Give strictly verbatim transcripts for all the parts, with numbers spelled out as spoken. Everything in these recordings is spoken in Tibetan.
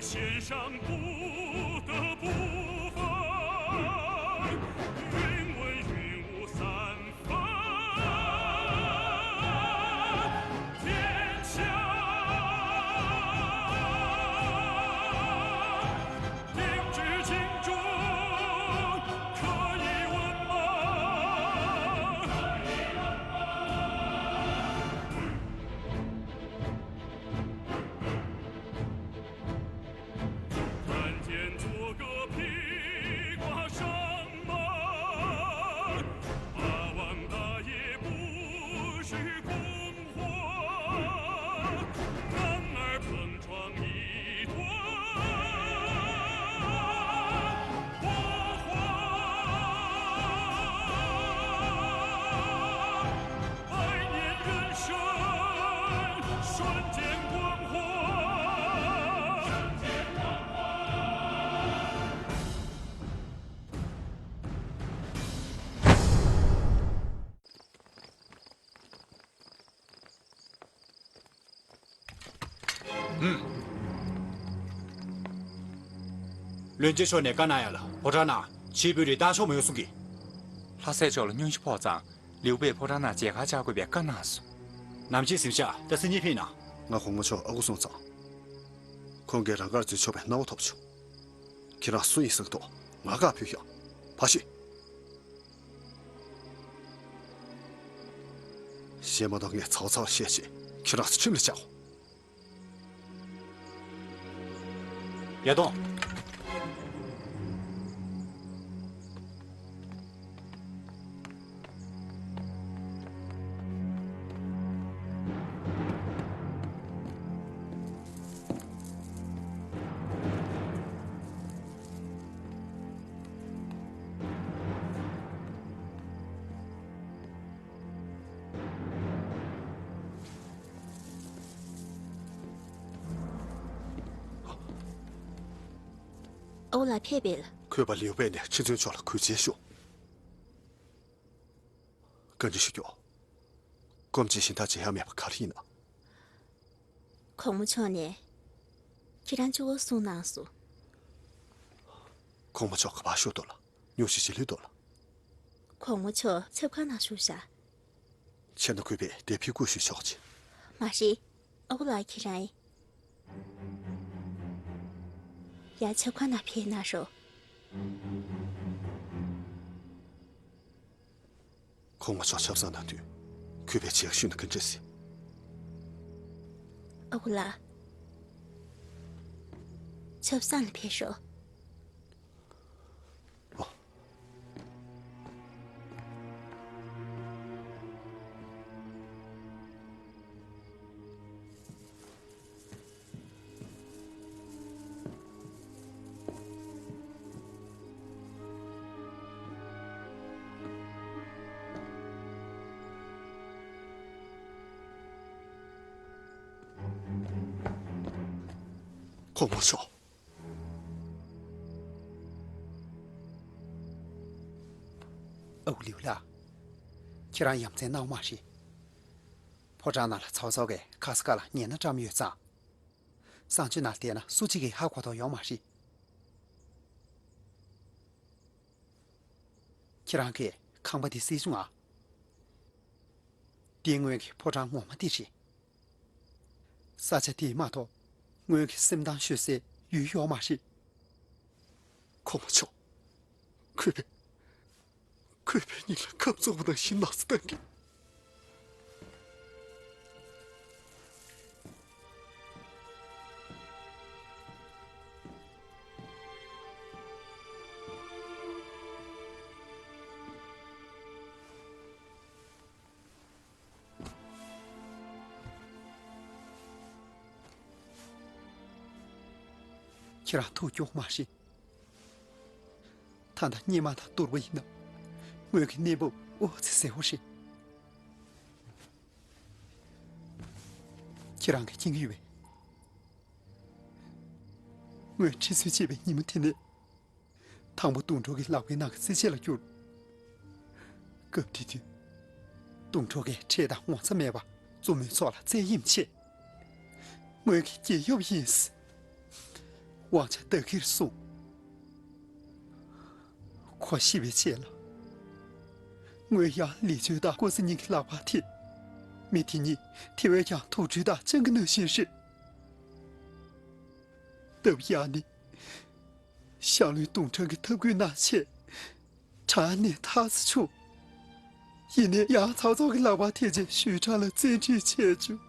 献上不得不分，云文云武三分，天下定之尽忠，可以问吗？ 看见作个披挂上马，霸王大爷不许空话，男儿碰撞一段火花。 百年人生，瞬间光华。ཨུམ། བློན་ཆེན་མཆོག་ནས་བཀའ་གནང་ཡ་ལ་ཕོ་བྲང་ནང་ཕྱིའི་དཔོན་རིགས་བཏང་ཆོག་མི་ཡོང་གསུང་གི། ལྷ་སྲས་མཆོག་ལ་སྙུང་གཞི་ཕོག་ཙང་ལིའུ་པེ་ཕོ་བྲང་ནང་མཇལ་ཁ་བཅར་དགོས་པའི་བཀའ་གནང་སོང་། ནམ་ཕྱེད་གཟིམ་ཤག་ད་སང་ཉིན་ཕེབས་ན། ང་གོང་མ་མཆོག་ཨ་ཁུ་སོང་ཙང་། ཁོང་གིས་རང་དགར་འཛུལ་ཆོག་པའི་གནང་བ་ཐོབ་བྱུང་། ཁྱེད་རང་སུ་ཡིན་གསུང་གི་འདུག་ང་བཀའ་ཕུལ་ཤག་ཕ་ཤི། གཞན་མ་གཏོགས་ངས་ཚ་བ་ཚ་བ་བཤད་བྱས་ཁྱེད་རང་ཚོ་ཁྲིམས་ལ་བཅའ་གོ། ཡ་དོ། ཨོ་ལ་ཕེབས་པས་ལ། གུས་པ་ལིའུ་པེ་ནས་ཁྲི་བཙུན་མཆོག་ལ་གུས་བརྩི་ཞུ། བཀའ་འདྲི་ཞུ་རྒྱུ། སྐོམ་ཆེད་ཞིང་ཐག་བཅད་ཡ་མེད་པ་ག་རེ་ཡིན་ན། གོང་མ་མཆོག་ནས་ཁྱེད་རང་གཅིག་པོ་གསུངས་གནང་སོང་། གོང་མ་མཆོག་ག་པར་བཞུགས་འདུག་ལ། སྙུང་གཞི་ཅི་ལུས་འདུག་ལ། གོང་མ་མཆོག་ཚབ་ཁང་ནང་བཞུགས་ཤག་ཆེ་ན་གུས་པས་དེ་ཕི་སྐུ་ཞུ་ཆོག་ཅིག་མ་རེད། ཨ་ཁུ་ལགས་ཁྱེད་རང་ཡ། ཡ་ཆབ་ཁང་ནང་ཕེབས་གནང་རོགས། གོང་མ་མཆོག་ཆབ་གསང་གནང་དུས་གུས་པས་ཆེ་ཞུས་ན་ག་འདྲ་སྲིད། ཨ་ཁུ་ལགས། ཆབ་གསང་ལ་ཕེབས་རོགས། གོང་མ་མཆོག་ཨའུ་ལིའུ་ལགས། ཁྱེད་རང་ཡ་མཚན་གནང་བ་མ་རེད། ཕོ་བྲང་ནང་ལ་ཚོགས་གཙོ་གིས་ཁ་ས་ཁ་ལ་ཉན་ན་བཀྲམ་ཡོད་ཙང་། གསང་སྤྱོད་ནང་བལྟས་ན་སུ་གཅིག་གིས་ཧ་གོ་ཐུབ་ཡོད་མ་རེད། ཁྱེད་རང་གིས་ཁང་པ་འདི་གསོས་བྱུང་ང་། འདི་སྔོན་གྱི་ཕོ་བྲང་ངོ་མ་འདི་རེད། ས་ཆ་འདི་མ་གཏོགས་སྔོན་གྱི་སེམས་གཏམ་ཤོད་སའི་ཡུལ་ཡོད་མ་རེད། གོང་མ་མཆོག་གུས་པས། གུས་པས་སྙིང་ལ་ཁམས་བཙོག་པ་ནང་བཞིན་ན་ཚ་བཏང་གི། ཁྱེད་རང་ཐུགས་སྐྱོ་མ་རེད། ད་ལྟ་སྙེ་མ་དང་ཏུར་བ་ཡིན་ན་སྔོན་གྱི་གནས་བབ་འོ་ཙི་ཟེར་བ་རེད། ཁྱེད་རང་གིས་མཁྱེན་གྱི་ཡོད་པས། སྔོན་ཁྲི་སྲོང་བཅད་པའི་ཉིན་མོ་དེ་ནས། དང་པོ་དུང་ཁྲོ་གི་ལག་པའི་ནང་གི་རྩེད་ཆས་ལ་གྱུར། སྐབས་དེ་དུས། དུང་ཁྲོ་གིས་ཁྲེལ་དང་ངོ་ཚ་མེད་པར་བཙུན་མོའི་ཚོགས་ལ་བཙན་གཡེམ་བྱས། སྔོན་གྱི་རྒྱལ་ཡབ་ཡིན། དབང་ཆ་ལྟ་ཁིར་སོང་། ཁོ་ཤི་བའི་རྗེས་ལ། ངོས་ཡང་ལི་ཅུན་དང་ཀུ་སི་གཉིས་ཀྱི་ལག་པར་ཐེབས། མི་དེ་གཉིས་དེ་བས་ཀྱང་དུག་སྦྲུལ་དང་སྤྱང་ཀི་ནང་བཞིན་རེད། སྟབས་ཡག་ནི། ཤར་ལུས་དུང་ཁྲང་གི་ཐབས་བཀོད་ནང་ཆེ། གྲང་ནས་ཐག་ཚ་བྱུང་། ཡིན་ནའི་ཡང་ཚའོ་ཚའོ་གི་ལག་པར་ཐེབས་རྗེས་ཞུས་ཁྲང་ལ་བཙན་ཁྲིད་བྱས་བྱུང་།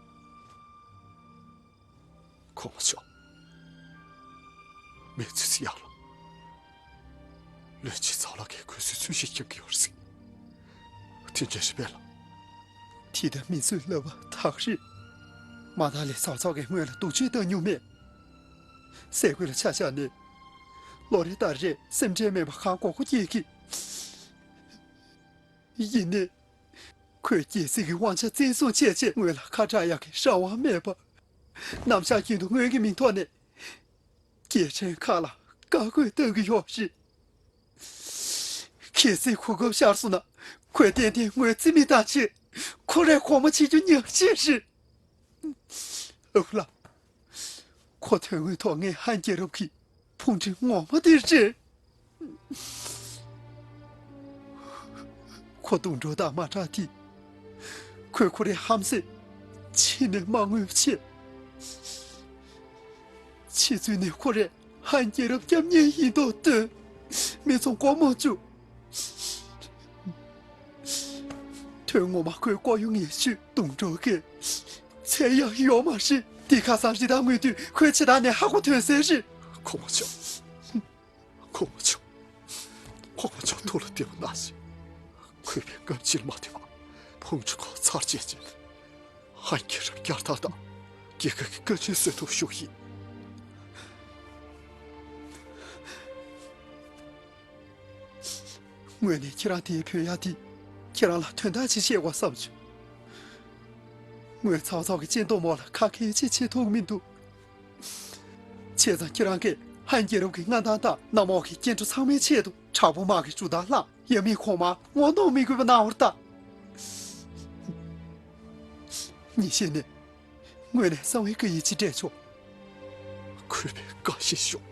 གོང་མ་མཆོག་མི་ཚོས་ཡག་ལ། ལོས་ཅི་ཚའོ་ལགས་ཀྱིས་ཁོའི་སྲོག་ཚུན་ཞིག་སྐྱོབ་ཀྱི་ཡོད་ཟིན། དེ་འདྲ་རེད་པས་ལ། དེ་ལྟར་མི་ཚོས་ལབ་པ་དག་རེད། མ་དག་ལས་ཚའོ་ཚའོ་གིས་སྔོན་ལ་སྡུག་སྤྱོད་བཏང་མྱོང་མེད། སེ་གོལ་ལ་ཆ་བཞག་ནས། ལོ་རེ་ལྟར་རེ་སེམས་ཁྲལ་མེད་པར་གང་མགོ་སྐོར་སྐྱེལ་གི། ཡིན་ནའི། ཁོས་རྒྱལ་སྲིད་ཀྱི་དབང་ཆ་བཙན་བཟུང་བྱས་རྗེས་སྔོན་ལ་ཁ་གྲག་ཡག་གི་རང་དབང་མེད་པ། ནམ་ཞག་རྒྱུན་དུ་སྔོན་གྱི་མིང་ཐོག་ནས། རྒྱལ་ཕྲན་ཁག་ལ་བཀའ་བཀོད་གཏང་གི་ཡོད་རེད། གལ་སྲིད་གོ་སྐབས་ཤར་སོང་ན། ཁོས་ཏན་ཏན་ངོས་རྩིས་མེད་བཏང་ཆེད། ཁོ་རས་གོང་མ་བྱེད་རྒྱུ་ཉག་གཅིག་རེད། ཨ་ཁུ་ལགས། ཁོ་དོན་དངོས་ཐོག་ངའི་ཧན་རྒྱལ་རབས་ཀྱི་ཕུང་ཁྲི་ངོ་མ་དེ་རེད། ཁོ་དུང་སྒྲོག་དང་མ་གྲགས་དེ། ཁོས་ཁོ་རའི་ཧམ་སེམས་ཕྱི་ནས་མ་མངོན་པ་བྱས། ཕྱི་ཚུལ་ནས་ཁོ་རས་ཧན་རྒྱལ་རབས་སྐྱབས་གཉེར་ཡིན་མདོག་སྟོན། མི་ཚོ་མགོ་རྨོངས་བཅུག་དོན་ངོ་མ་ཁོའི་ལྐོག་གཡོ་ངན་ཤོས་དུང་སྒྲོག་གིས་ཚད་ཡག་ཡོད་མ་རེད། དེ་ཁ་སང་རི་དྭགས་རྔོན་དུས་ཁོའི་ཕྱི་ཐག་ནས་ཧ་གོ་ཐོན་ཟེར་རེད། གོང་མ་མཆོག་གོང་མ་མཆོག་གོང་མ་མཆོག་ཐུགས་ལ་བདེ་བ་གནང་ཞིག་གུས་པས་སྐབས་གཅིག་མ་ཐེ་བ་ཕུང་ཁྲི་ཁོག་ཚར་བཅད་ཅིང་། ཧན་རྒྱལ་རབས་བསྐྱར་དར་དང་རྒྱལ་ཁབ་ཀྱི་བཀའ་དྲིན་གསོ་ཐུབ་ཞུ་ཡིན། དངོས་གནས་ཁྱེད་རང་དེའི་བུ་ཡ་དེ་ཁྱེད་རང་ལ་དོན་དག་ཅིག་བཤད་དགོས་བསམ་བྱུང་། ངོས་ཚའོ་ཚའོ་གི་སྤྱི་འདོམས་འོག་ལ་ཁ་གལ་ཆེ་ཆེ་མཐོང་མི་འདུག་བྱས་ཙང་ཁྱེད་རང་གིས་ཧན་རྒྱལ་རབས་ཀྱི་མངའ་ཐང་དང་གནམ་འོག་གི་སྐྱེ་འགྲོ་ཚང་མའི་ཆེད་དུ་དྲག་པོ་དམག་གི་གྲུ་དང་བླངས། ཡབ་མེས་གོང་མར་ངོ་གནོང་མི་དགོས་པ་གནང་བར་གདའ། ཉིན་ཤས་ནས་དངོས་གནས་གསང་བའི་བཀའ་ཡིག་ཅིག་སྤྲད་ཆོག་གུས་པས་བཀའ་བཞིན་ཞུ།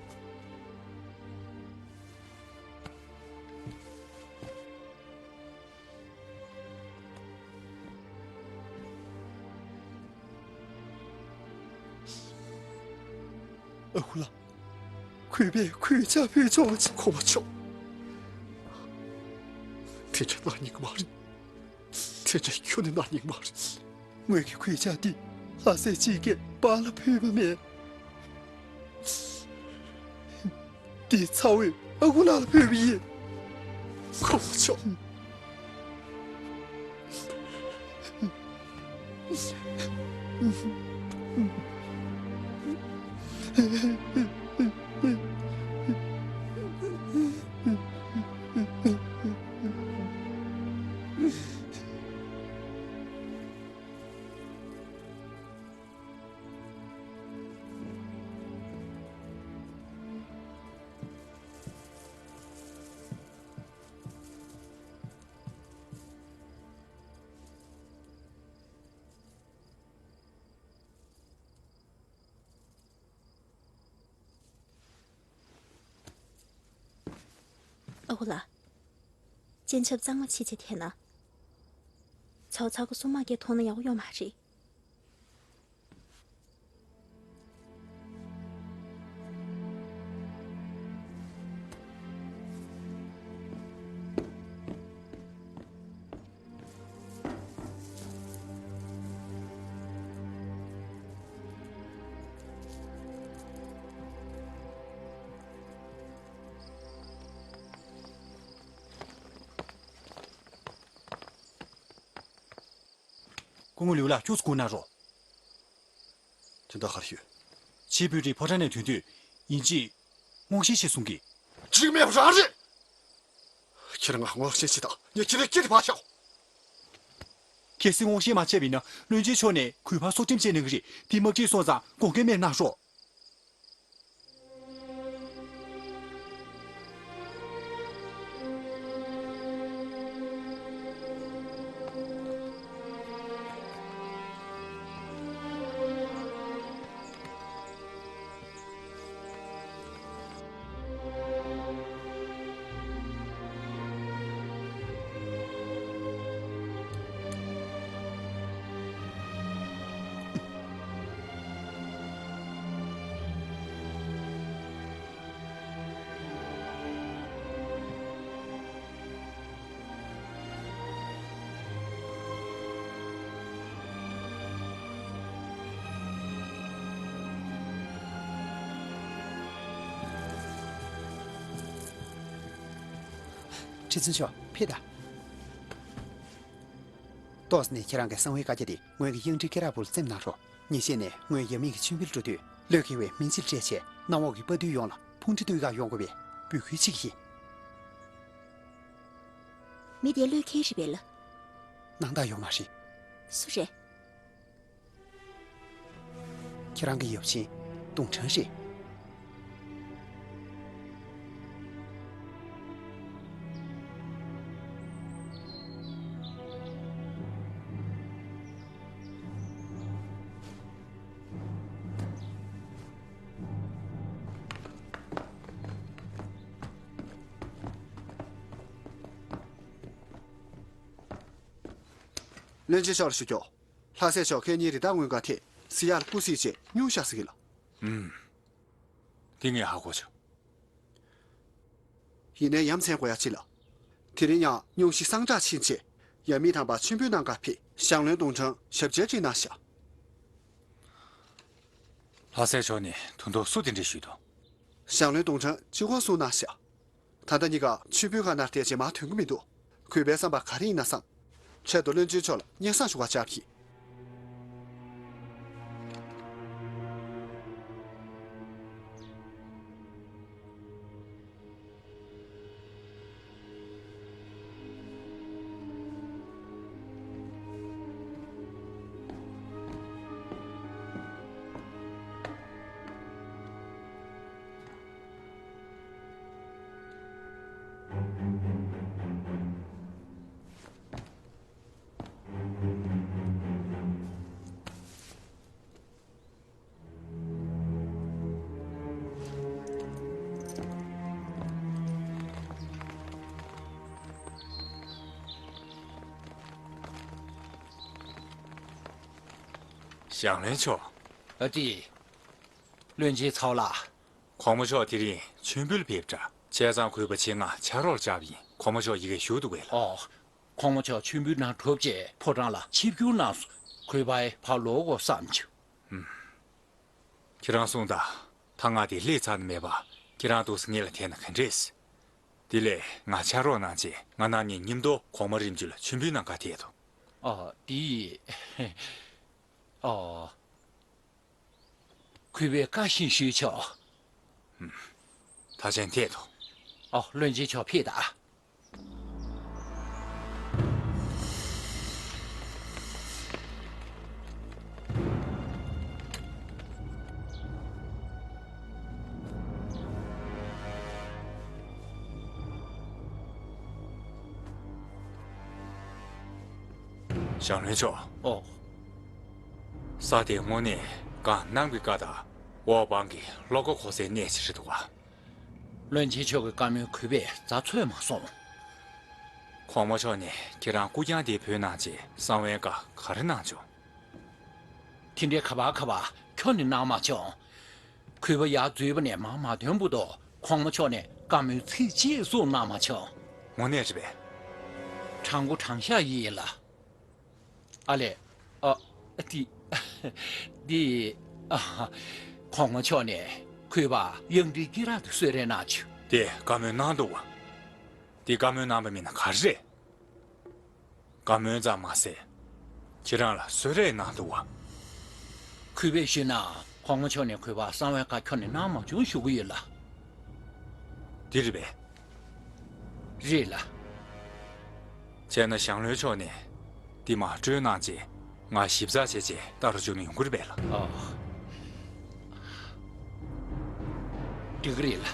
ཨ་ཁུ་ལགས། གུས་པས་གུས་ཕྱག་ཕུལ་ཆོག་ཅིག་གོང་མ་མཆོག་དེ་འདྲ་གནང་སྙིང་མ་རེད། དེ་འདྲ་ཁྱོན་ནས་གནང་སྙིང་མ་རེད། ངོས་ཀྱི་གུས་ཕྱག་འདི་ལྷ་སྲས་གཅིག་གིས་པཱ་ལགས་ལ་ཕུལ་བ་མེད། འདི་ཚ་བོས་ཨ་ཁུ་ལགས་ལ་ཕུལ་བ་ཡིན། གོང་མ་མཆོག་ཨ་ཁུ་ལགས། སྤྱན་ཆབ་གཙང་མ་ཕྱི་བྱས་དེ་ན། ཚའོ་ཚའོ་གི་སྲུང་དམག་གིས་མཐོང་ན་ཡག་པོ་ཡོད་མ་རེད། སྐུ་ངོ་ལིའུ་ལགས། ཁྱུག་ཙམ་སྒུག་གནང་རོགས། དོན་དག་ག་རེ་ཡོད། ཕྱི་བོད་རིགས་ཕོ་བྲང་ནས་ཐོན་དུས་ཡིན་གཅིག་སྔོག་བཤེར་བྱེད་གསུང་གི། འགྲིག་མེད་པ་རང་རེད། ཁྱེད་རང་ང་སྔོག་བཤེར་བྱེད་དང་ངས་ཁྱེད་རང་སྐྱིད་པ་ཤོག་གལ་སྲིད་སྔོག་བཤེར་མ་བྱས་པ་ཡིན་ན་བློན་ཆེན་མཆོག་ནས་གུས་པར་སྲོག་ཁྲིམས་བཅད་གནང་གི་རེད། དེ་མ་འགྲིག་སོང་ཙང་དགོངས་འགལ་མེད་གནང་རོགས། ལི་ཚན་ཤོག་ཕེབས་དང་། ཏོག་ཙམ་ནས་ཁྱེད་རང་གི་གསང་བའི་བཀའ་རྒྱ་དེ་ངོས་ཀྱི་གཡང་ཁྲིད་སྐེ་རགས་པུར་བཙེམ་གནང་རོགས། ཉིན་ཤས་ནས་ངོས་ཡབ་མེས་ཀྱི་མཆོད་འབུལ་འགྲོ་དུས་བློས་འགེལ་བའི་མིང་ཚིག་སྤྲད་བྱས་གནམ་འོག་གི་དཔའ་རྟུལ་ཡོངས་ལ་ཕུང་ཁྲི་སྟོན་ག་ཡོང་དགོས་པའི་འབོད་སྐུལ་བྱེད་ཀྱི་ཡིན། མི་དེ་བློས་འཁེལ་རེད་པས་ལགས། སྣང་དག་ཡོད་མ་རེད། སུ་རེད། ཁྱེད་རང་གི་ཡབ་ཆེན་ཏུང་ཁྲང་རེད། བློན་ཆེན་མཆོག་ལ་ཞུ་རྒྱུ། ལྷ་སྲས་མཆོག་ཁེ་ཉིན་རི་དྭགས་རྔོན་ག་ཐད་སི་ཡར་སྐུ་སྲིད་ཅེས་སྙུང་བཞག་ཟེར་གི་ལ། ཨུམ། དེ་ངས་ཧ་གོ་བྱུང་། ཡིན་ནའི་ཡ་མཚན་དགོས་ཡ་ཅི་ལ། དེ་རིང་ཡང་སྙུང་གཞི་གསང་དྲག་ཕྱིན་ཆད་ཡབ་མེས་དམ་པ་མཆོད་འབུལ་གནང་ག་ཕེབས། ཞང་བློན་ཏུང་ཁྲང་ཞབས་མཇལ་བྱེད་གནང་ཤག་ལྷ་སྲས་མཆོག་ནས་ད་དུང་སུ་དེ་འདྲ་ཞུས་དང་། ཞང་བློན་ཏུང་ཁྲང་གཅིག་པོ་གསུངས་གནང་ཤག་ད་ལྟ་གཉིས་ཀ་མཆོད་འབུལ་ག་ནར་བལྟས་རྗེས་མར་ཐོན་གི་མི་འདུག་གུས་པའི་བསམ་པ་ག་རེ་ཡིན་ན་བསམ། འཕྲལ་དུ་བློན་ཆེན་མཆོག་ལ་སྙན་སེང་ཞུ་བར་བཅར་གྱིས། ཞང་བློན་མཆོག་ཨ་ཏི། བློན་ཆེན་ཚའོ་ལགས། གོང་མ་མཆོག་དེ་རིང་མཆོད་འབུལ་ཕེབས་འདྲ། བྱས་ཙང་གུས་པ་ཆེ་ང་ཕྱག་རོགས་བཅར་བ་ཡིན། གོང་མ་མཆོག་ཡི་གེ་ཞུ་འདུག་གས་ལགས། ཨོ། གོང་མ་མཆོག་མཆོད་འབུལ་གནང་གྲུབ་རྗེས་ཕོ་བྲང་ལ་ཆིབས་བསྒྱུར་གནང་སོང་། གུས་པས་ཕར་ལོག་དགོས་བསམ་བྱུང་། ཁྱེད་རང་གསུངས་དང་། ད་ང་དེ་སླེབས་ཚར་ནི་མེད་པ། ཁྱེད་རང་འདུག་སེ་ངེད་ལ་དེ་ན་ག་འདྲས། དེ་ལས་ང་ཕྱག་རོགས་གནང་རྗེས་ང་རང་གཉིས་མཉམ་དུ་གོང་མ་རིམ་བྱོན་ལ་མཆོད་འབུལ་གནང་ག་ཐད་དོ། ཨོ་དེ། ཨོ། གུས་པས་བཀའ་བཞིན་ཞུས་ཆོག་ད་ཆེན་ཐད་དོ། ཨོ་བློན་ཆེན་མཆོག་ཕེབས་དང་། ཞང་བློན་མཆོག་ཨོ། ས་དེ་དངོས་གནས་གངས་གནམ་གྱི་བཀའ་དང་འོག་འབངས་ཀྱི་བློ་ཁ་གོ་སའི་གནས་ཅིག་རེད་འདུག་ག་བློན་ཆེན་མཆོག་གི་བཀའ་མོལ་གུས་པས་རྩ་ཚོད་མ་སོང་། གོང་མ་མཆོག་ནས་ཁྱེད་རང་སྐུ་རྐྱང་དེ་ཕུལ་གནང་རྗེས་གསང་བའི་བཀའ་ག་རེ་གནང་བྱུང་། དེ་འདྲའི་ག་པར་ག་པར་ཁྱོན་ནས་གནང་མ་བྱུང་། གུས་པ་ཡར་འཛུལ་བ་ནས་མར་མ་ཐོན་བར་དུ་གོང་མ་མཆོག་ནས་བཀའ་མོལ་ཚིག་གཅིག་གསུངས་གནང་མ་བྱུང་། དངོས་གནས་རེད་པས། དྲང་པོ་དྲང་བཞག་ཡིན་ལ། ཨ་ལས། ཨ། འདི། འདི། ཨ། གོང་མ་མཆོག་ནས་གུས་པར་གཡང་ཁྲིད་སྐེ་རགས་དེ་གསོལ་རས་གནང་བྱུང་། དེ་བཀའ་མོལ་གནང་འདུག་བ། དེ་བཀའ་མོལ་གནང་བ་མིན་ན་ག་རེ་རེད། བཀའ་མོལ་ཙམ་མ་ཟད། ཁྱེད་རང་ལ་གསོལ་རས་གནང་འདུག་བ། གུས་པས་ཞུས་ན་གོང་མ་མཆོག་ནས་གུས་པར་གསང་བའི་བཀའ་ཁྱོན་ནས་གནང་མ་བྱུང་ཞུ་གི་ཡོད་ལ། འདི་རེད་པས། རེད་ལ། བྱས་ན་ཞང་བློན་མཆོག་ནས་འདི་མར་སྤྲོད་གནང་རྗེས་ང་ཞིབ་ཚགས་བྱས་རྗེས་ལྟ་རུ་བཅུག་ན་ཡོང་གི་རེད་པས་ལ། ཨོ། འགྲིག་གི་རེད་ལ།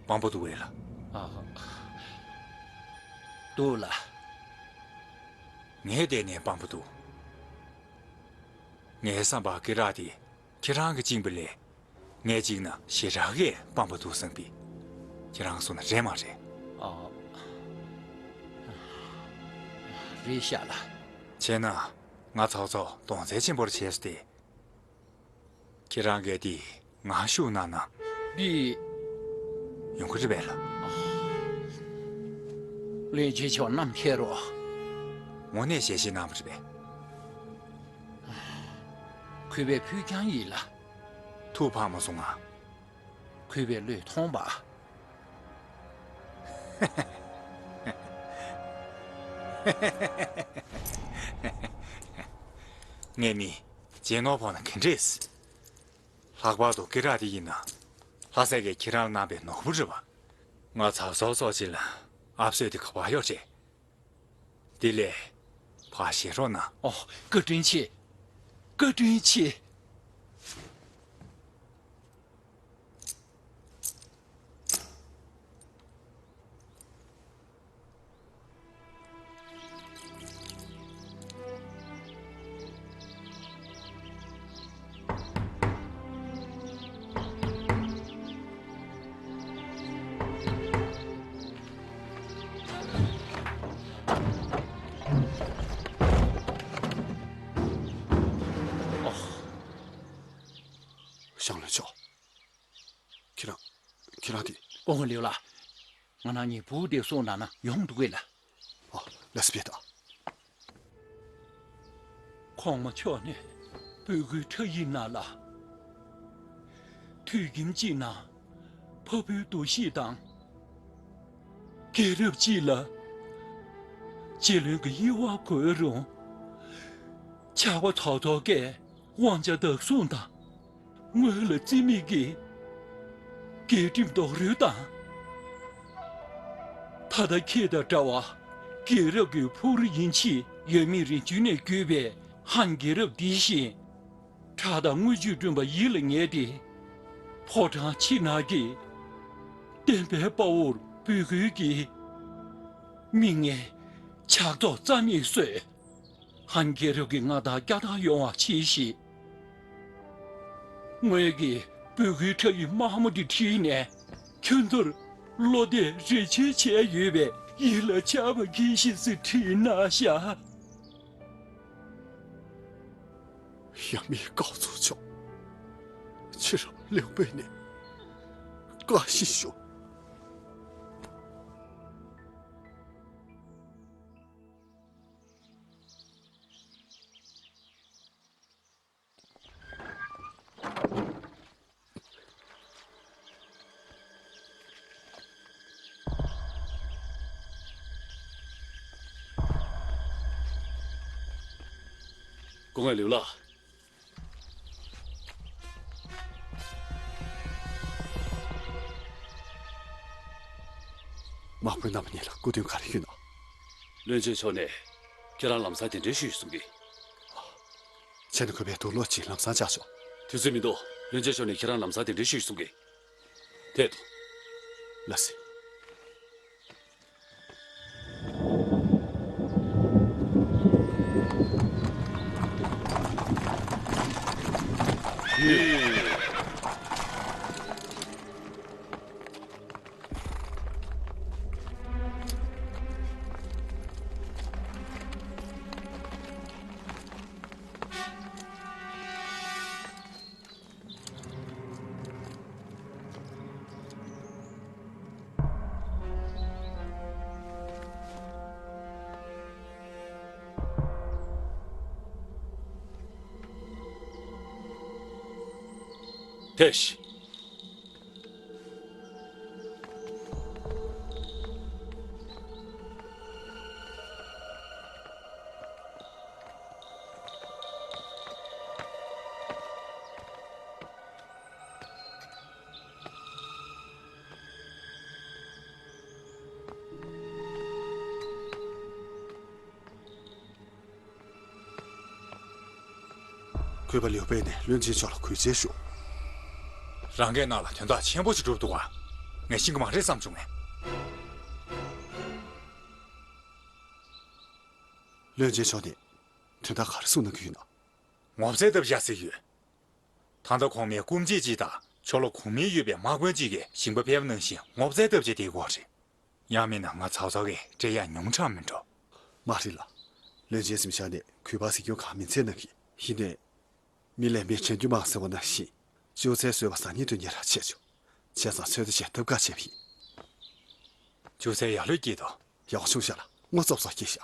དཔང་པོ་འདུག་གས་ལ། ཨ། འདུག་ལ། ངས་བལྟས་ནས་དཔང་པོ་འདུག་ངའི་བསམ་པར་སྐེ་རགས་དེ་ཁྱེད་རང་གིས་བཅིངས་པ་ལས། ངས་བཅིངས་ན་ཞེ་དྲག་གིས་དཔང་པོ་འདུག་བསམ་གི། ཁྱེད་རང་གསུངས་ན་རེད་མ་རེད། ཨ། རེད་ཤག་ལ། བྱས་ན། ང་ཚོགས་གཙོ་གདོང་བརྩེ་ཆེན་པོར་བྱས་སོ་སྟེ། ཁྱེད་རང་གིས་དེ་ང་ཤུགས་གནང་ན། འདི། ཡོང་གི་རེད་པས་ལགས། བློན་ཆེན་མཆོག་ནམ་མཁྱེན་རོགས། དངོས་གནས་ཞལ་བཞེས་གནང་བ་རེད་པས། གུས་པས་ཕུལ་རྐྱང་ཡིན་ལགས། ཐུགས་ཕངས་མ་གསུང་ང་། གུས་པས་བློས་ཐོངས་པ། ངའི་མི་རྗེས་ནོར་ཕོག་ན་ག་འདྲས། ལྷག་པར་དུ་སྐེ་རགས་དེ་ཡིན་ན། ལྷ་སྲས་ཀྱིས་ཁྱེད་རང་ལ་གནང་པའི་ནོར་བུ་རེད་པ། ང་ཚ་ཚོགས་ཚོགས་ཅིག་ལ་ཨབ་སོས་དེ་ག་པར་ཡོད་རེད། དེ་ལས་ཕར་བཞེས་རོགས་གནང་། ཨོ། བཀའ་དྲིན་ཆེ། བཀའ་དྲིན་ཆེ། ཨོ། ཞང་བློན་མཆོག་ཁྱེད་རང་། ཁྱེད་རང་དེ། སྐུ་ངོ་ལིའུ་ལགས། ང་རང་གཉིས་བུ་དེ་སོང་ན་ན་ཡོང་འདུག་གས་ལགས། ཨ། ལགས་སོ། ཕེབས་དང་། གོང་མ་མཆོག་ནས་སྤུ་གུའི་ཕྲ་ཡིག་ནང་ལ། དུད་ཁྱིམ་གཅིག་ནང་ཕ་བུའི་འདུ་ཤེས་དང་། རྒྱལ་རབས་གཅིག་ལ་རྗེ་བློན་གྱི་དབྱེ་བ་གོས་རུང་། ཇག་པ་ཚོགས་ཚོགས་ཀྱིས་དབང་ཆ་བདག་བཟུང་དང་། དངུལ་ལ་རྩིས་མེད་ཀྱི་རྒྱལ་ཁྲིམས་རྡོག་རོལ་དང་། ད་ལྟ་ཁྱེད་དང་འདྲ་བ་རྒྱལ་རབས་ཀྱི་ཕུག་རོན་ཡིན་ཕྱིན་ཡབ་མེས་རིམ་བྱོན་ནས་བརྒྱུད་པའི་ཧན་རྒྱལ་རབས་འདི་བཞིན། ཁྲག་དང་རྔུལ་ཆུས་བསྐྲུན་པ་ཡིད་ལ་ངེས་ཏེ། ཕོ་བྲང་ཕྱི་ནང་གི་བསྟན་པའི་དཔའ་བོར་འབོད་སྐུལ་གྱིས། མིག་སྔའི་ཇག་ཚོགས་རྩ་མེད་བཟོས། ཧན་རྒྱལ་རབས་ཀྱི་མངའ་ཐང་བསྐྱར་དར་ཡོང་བ་ཆེད་བཞེས། ངོས་ཀྱིས་འབོད་སྐུལ་ཁྲ་ཡིག་དམར་མོ་འདི་བྲིས་ནས། ཁྱོད་ཚོར་བློ་གཏད་རེ་ཆེ་བྱས་ཡོད་པས་ཡིད་ལ་ཆགས་པ་གྱིས་ཤིག་ཟེར་བྲིས་གནང་ཤག། ཡབ་མེས་ཀའོ་ཙུའུ་མཆོག་ཁྱེད་རང་ལེའུ་པེ་ནས་བཀའ་བཞིན་ཞུ། སྐུ་ངོ་ལིའུ་ལགས། དམག་དཔོན་རྣམ་པ་གཉིས་ལ་སྐུ་མདུན་ག་རེ་ཞུས་ན། བློན་ཆེན་མཆོག་ནས་ཁྱེད་རང་ལམ་སང་གདན་འདྲེན་ཞུས་ཡོད་གསུང་གི། བྱས་ན་གུས་པས་དུག་ལོག་ཅིག་ལམ་སང་བཅར་ཆོག། དུས་ཚོད་མི་འདུག། བློན་ཆེན་མཆོག་ནས་ཁྱེད་རང་ལམ་སང་གདན་འདྲེན་ཞུས་གསུང་གི། ཐད་དོ། ལགས་སེ། ཐེ་ཤི། གུས་པ་ལིའུ་པེ་ནས་བློན་ཆེན་མཆོག་ལ་གུས་བརྩི་ཞུ། རང་གི་ནང་ལ་དོན་དག་ཆེན་པོ་ཞིག་གྲུབ་འདུག་ག། ངས་ཤེས་ཀྱི་མ་རེད་བསམ་བྱུང་ངས། བློན་ཆེན་མཆོག་ནས་དོན་དག་ག་རེ་གསུང་གནང་གི་ཡོད་ན། ངོ་ཚ་བཏབ་བཞག་ཟེར་ཡོད། ད་ལྟ་གོང་མའི་སྐུ་མཆེད་ཅིག་དང་ཕྱོགས་ལྷུང་མི་ཡོད་པའི་དམག་དཔོན་ཅིག་གིས་ཞིང་པ་ཕེབས་པ་ནང་བཞིན་ངོ་ཚ་བཏབ་བྱས་བསྡད་ཡོད་རེད། ཡང་མིན་ན་ང་ཚ་ཚ་གིས་སྤྲད་ཡག་ཉུང་དྲགས་མིན་འགྲོ། མ་རེད་ལགས། བློན་ཆེན་གྱི་ཞལ་ནས་གུས་པ་ཟེར་རྒྱུ་གང་མིན་ཚད་གནང་གི། ཡིན་ནའི། མི་ལས་མི་དྲན་རྒྱུ་མང་ཟེར་བ་ནང་བཞིན། ཅོག་ཙེ་བཟོས་པ་ཟ་སྙིང་འདོད་མཁན་རང་བྱས་ཆོག། བྱས་ཙང་ཚོད་ལྟ་བྱས་ཐབས་ཁ་བྱས་པ་ཡིན། ཅུང་ཟད་ཡག་ལོས་སྐྱེས་འདུག་ཡག་བྱུང་ཤག་ལགས། ངོ་ཙོག་ཙོག་སྐྱེས་ཤག་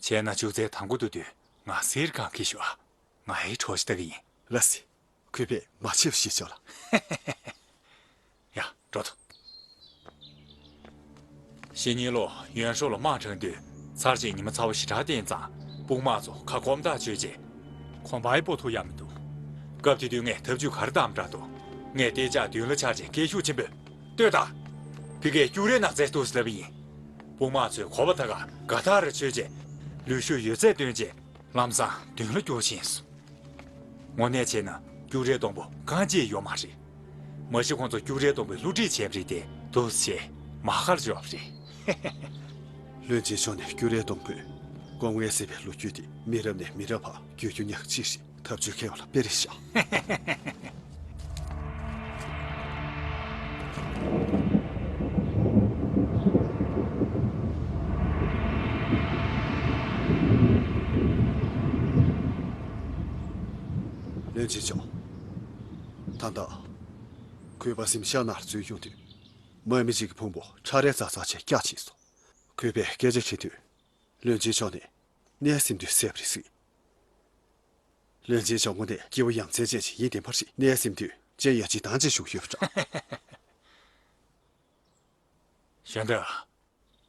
བྱས་ན་ཅུང་ཟད་དང་པོ་དུ་དུས་ང་གསེར་གང་གི་ཞུ་ཨ། ང་ཨེ་གྲོགས་ཤིག་ལྟ་གི་ཡིན། ལགས་སེ། གུས་པས་མ་བྱས་པ་ཞིག་ཆོག་ལགས། ཡ། འགྲོ་ཐུབ། ཕྱི་ཉིན་ལོ་ཡོན་ཧྲོ་ལ་དམག་དྲངས་དུས་ཚར་གཅིག་ཉི་མ་ཚ་བོ་ཞེ་དྲག་བསྟན་ཙང་དཔུང་དམག་ཚོ་ཁ་སྐོམ་ཐག་ཆོད་རྗེས། ཁོམ་པའི་སྤོ་ཐུབ་ཡ་མི་འདུག་སྐབས་དེ་དུས་ངས་ཐབས་ཇུས་ག་རེ་བཏང་དྲག་འདུག་ངས་ལྟེ་ལྕག་མདུན་ལ་ཆགས་རྗེས་སྐད་ཤུགས་ཆེན་པོས། ལྟོས་དང་། ཕ་གིར་རྒྱུག་རེས་གནང་མཛད་འདུག་ཟེར་ལབ་པ་ཡིན། དཔུང་དམག་ཚོས་གོ་བ་ད་ག་དགའ་ཐག་རེ་ཆོད་རྗེས། ལུས་ཤུགས་ཡོད་ཚད་བཏོན་རྗེས་ལམ་སང་མདུན་ལ་རྒྱུགས་ཕྱིན་སོང་། དངོས་གནས་བྱས་ན་རྒྱུག་རེས་སྡོང་པོ་རྐང་གཅིག་ཡོད་མ་རེད། མ་གཞི་ཁོང་ཚོ་རྒྱུག་རེས་སྡོང་པོའི་བསླུ་བྲིད་བྱས་པ་རེད་དེ། འདུག་སེ་མ་ཁར་འཇོག་པ་རེད། བློན་ཆེན་མཆོག་ནས་རྒྱུག་རེས་སྡོང་པོས་སྐོམ་ངལ་སེལ་བའི་ལོ་རྒྱུས་དེ་མི་རབས་ནས་མི་རབས་བར་བརྒྱུད་རྒྱུ་ཉག་གཅིག་རེད། ཐབས་ཇུས་མཁས་པ་ལ་དཔེ་རེད་ཤག་བློན་ཆེན་མཆོག་ད་ལྟ་གུས་པ་གཟིམ་ཤག་ནང་འཛུལ་ཡོང་དུས། དམག་མི་གཅིག་གི་ཕུང་པོ་ཁྲ་རལ་ཙག་ཙག་བྱས་བཀྱག་ཕྱིན་སོང་། གུས་པས་སྐད་ཆ་དྲིས་དུས། བློན་ཆེན་མཆོག་ནས་གནས་སེམས་དུས་སེབ་རེ་སྲིད། བློན་ཆེན་མཆོག་དངོས་གནས་སྐྱེ་བོ་ཡ་མཚན་ཅན་ཞིག་ཡིན་བདེན་པ་རེད། གནས་སེམས་དུས་ཅན་ཡ་ཅིག་དང་ཅིག་བཞུགས་ཡོད་པ་འདྲ། གཞོན་དག་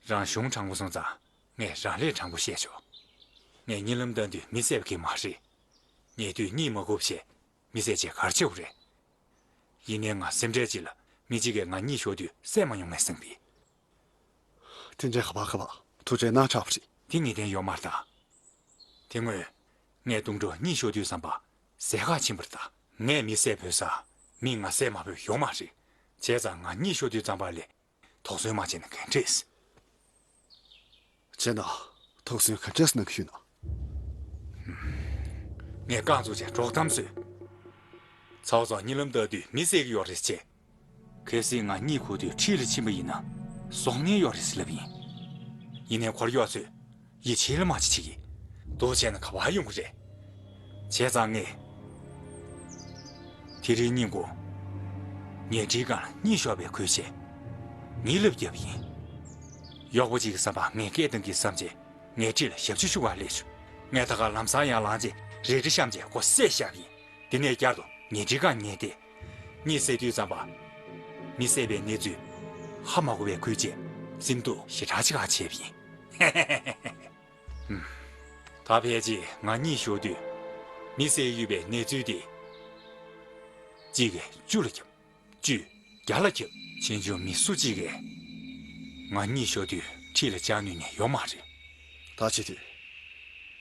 རང་གཞུང་དྲང་པོ་སོང་ཙང་ངས་རང་ལས་དྲང་པོ་བཤད་ཆོག་ངས་གཉིད་ལམ་བཏང་དུས་མི་བསད་པ་གི་མ་རེད། ཉལ་དུས་གཉིད་མ་ཁུག་བྱས་མི་བསད་ཅེས་གར་ཆེ་བ་རེད། ཡིན་ནའི་ང་སེམས་ཁྲལ་ཅིག་ལ་མི་གཅིག་གིས་ང་གཉིད་ཤོར་དུས་བསད་མ་ཡོང་ངས་བསམ་པས། དྲིན་ཆེན་ཁ་པར་ཁ་པར་ཐུགས་ཁྲལ་གནང་དྲགས་པ་རེད། དེ་ངེས་གཏན་ཡོད་མ་རེད་ད། དེ་སྔོན་ངས་དུང་སྒྲོག་གཉིད་ཤོར་དུས་ཙམ་པ་ཟས་ཁ་ཕྱིན་པ་རེད་ད། ངས་མི་བསད་ཕོད་ས་མིས་ང་བསད་མ་ཕོད་ཡོད་མ་རེད། བྱས་ཙང་ང་གཉིད་ཤོར་དུས་ཙམ་པ་ལས་དོགས་ཟོན་མ་བྱས་ན་ག་འདྲས། བྱས་ན་དོགས་ཟོན་ག་འདྲས་གནང་གི་ཡོད་ན། ངས་རྐང་བཙུགས་བྱས་སྒྲོག་གཏམ་བཟོས། ཚ་བོ་ཚོ་གཉིད་ལམ་ལྟ་དུས་མི་བསད་ཀྱི་ཡོད་རེད་ཅེས། གལ་སྲིད་ང་གཉིད་ཁུག་དུས་འཁྲིས་ལ་ཕྱིན་པ་ཡིན་ན་གསོག་ཉེན་ཡོད་རེད་ཟེར་ལབ་ཡིན། ཡིན་ནའི་འཁོར་གཡོག་ཚོས་ཡིད་ཆེས་ལ་མ་བྱེད་ཅིག་གིས་འདུག་བྱས་ན་ག་པར་ཡོང་གི་རེད། བྱས་ཙང་ངས་དེ་རིང་སྙིང་ཁོང་ཉལ་ཁྲིའི་སྒང་ལ་གཉིད་ཤོར་བའི་ཁུལ་བྱས་ངའི་ལབ་བརྒྱབ་ཡིན། གཡོག་པོ་གཅིག་གི་བསམ་པར་ངས་སྐད་བཏང་གི་བསམ་བྱས་ངའི་འཁྲིས་ལ་ཞབས་ཕྱི་ཞུ་བར་སླེབས་བྱུང་། ངས་ད་ག་ལམ་སང་ཡར་ལངས་རྗེས་རལ་གྲི་བཤམས་བྱས་མགོ་བསད་བཞག་ཡིན། དེ་ནས་བསྐྱར་དུ་ཉལ་ཁྲིའི་སྒང་ཉལ་ཏེ། གཉིད་སད་དུས་ཙམ་པ། མི་བསད་པའི་གནས་ཚུལ་ཧ་མ་གོ་བའི་ཁུལ་བྱས་སེམས་སྡུག་ཞེ་དྲག་ཅིག་ཧ་བྱས་པ་ཡིན། ཧུམ། ད་ཕལ་ཆེར་ང་གཉིད་ཤོར་དུས་མི་བསད་ཡོད་པའི་གནས་ཚུལ་དེ་གཅིག་གིས་བཅུ་ལ་ཁྱབ། བཅུས་བརྒྱ་ལ་ཁྱབ། ཕྱིས་འབྱུང་མི་སུ་གཅིག་གིས་ང་གཉིད་ཤོར་དུས་འཁྲིས་ལ་བཅར་ནུས་ནི་ཡོད་མ་རེད། ད་བྱེད་དུས།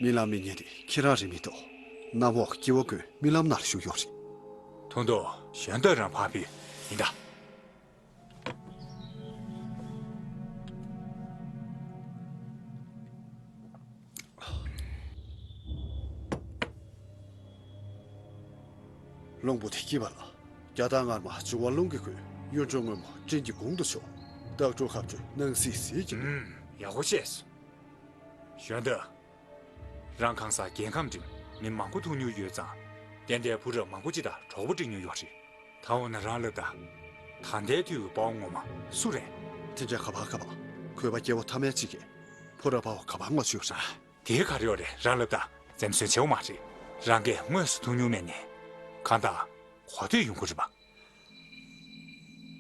རྨི་ལམ་རྨི་མཁན་དེ་ཁྱེད་རང་རེད་མི་གཏོགས། གནམ་འོག་སྐྱེ་བོ་ཀུན་རྨི་ལམ་ནང་ལ་བཞུགས་ཡོད་རེད། ཐུང་ཐུང་གཞོན་དག་རང་ཕར་ཕུད་ཡིན་ད། རླུང་བུ་དེ་སྐྱིད་པ་ལ། རྒྱ་སྟག་ངར་མ་འབྱུང་བ་རླུང་གིས་ཁོས། གཡུ་འབྲུག་སྔོན་མོ་སྤྲིན་གྱི་གུང་དུ་ཕྱོགས། སྟག་ཕྲུག་ཁ་སྤྲོད་སྣང་སྲིད་ཟིལ་གྱིས་གནོན། ཡག་པོ་བཤད་སོང་། གཞོན་དག་རང་གང་སར་རྒྱལ་ཁམས་འགྲིམ་མི་མང་པོ་ཐུག་མྱོང་ཡོད་ཙང་། ཏན་ཏན་བུ་རབས་མང་པོ་ཅིག་དང་གྲོགས་པོ་བསྒྲིགས་མྱོང་ཡོད་རེད། ད་འོ་ན་རང་ལབ་དང་། ད་ལྟའི་དུས་ཀྱི་དཔའ་བོ་ངོ་མ་སུ་རེད། དེ་འདྲའི་ཁ་པར་ཁ་པར་གུས་པ་སྐྱེ་བོ་ཐ་མལ་གཅིག་གིས་བུ་རབས་དཔའ་བོ་ག་པར་ངོ་ཆོད་རེད། དེའི་ག་རེ་ཡོད་རེད། རང་ལབ་དང་། འཛེམ་ཟོན་བྱེད་འོ་མ་རེད། རང་གིས་དངོས་སུ་ཐུག་མྱོང་མེད་ནས་གང་ལྟར་གོ་ཐོས་ཡོང་གི་རེད་པ།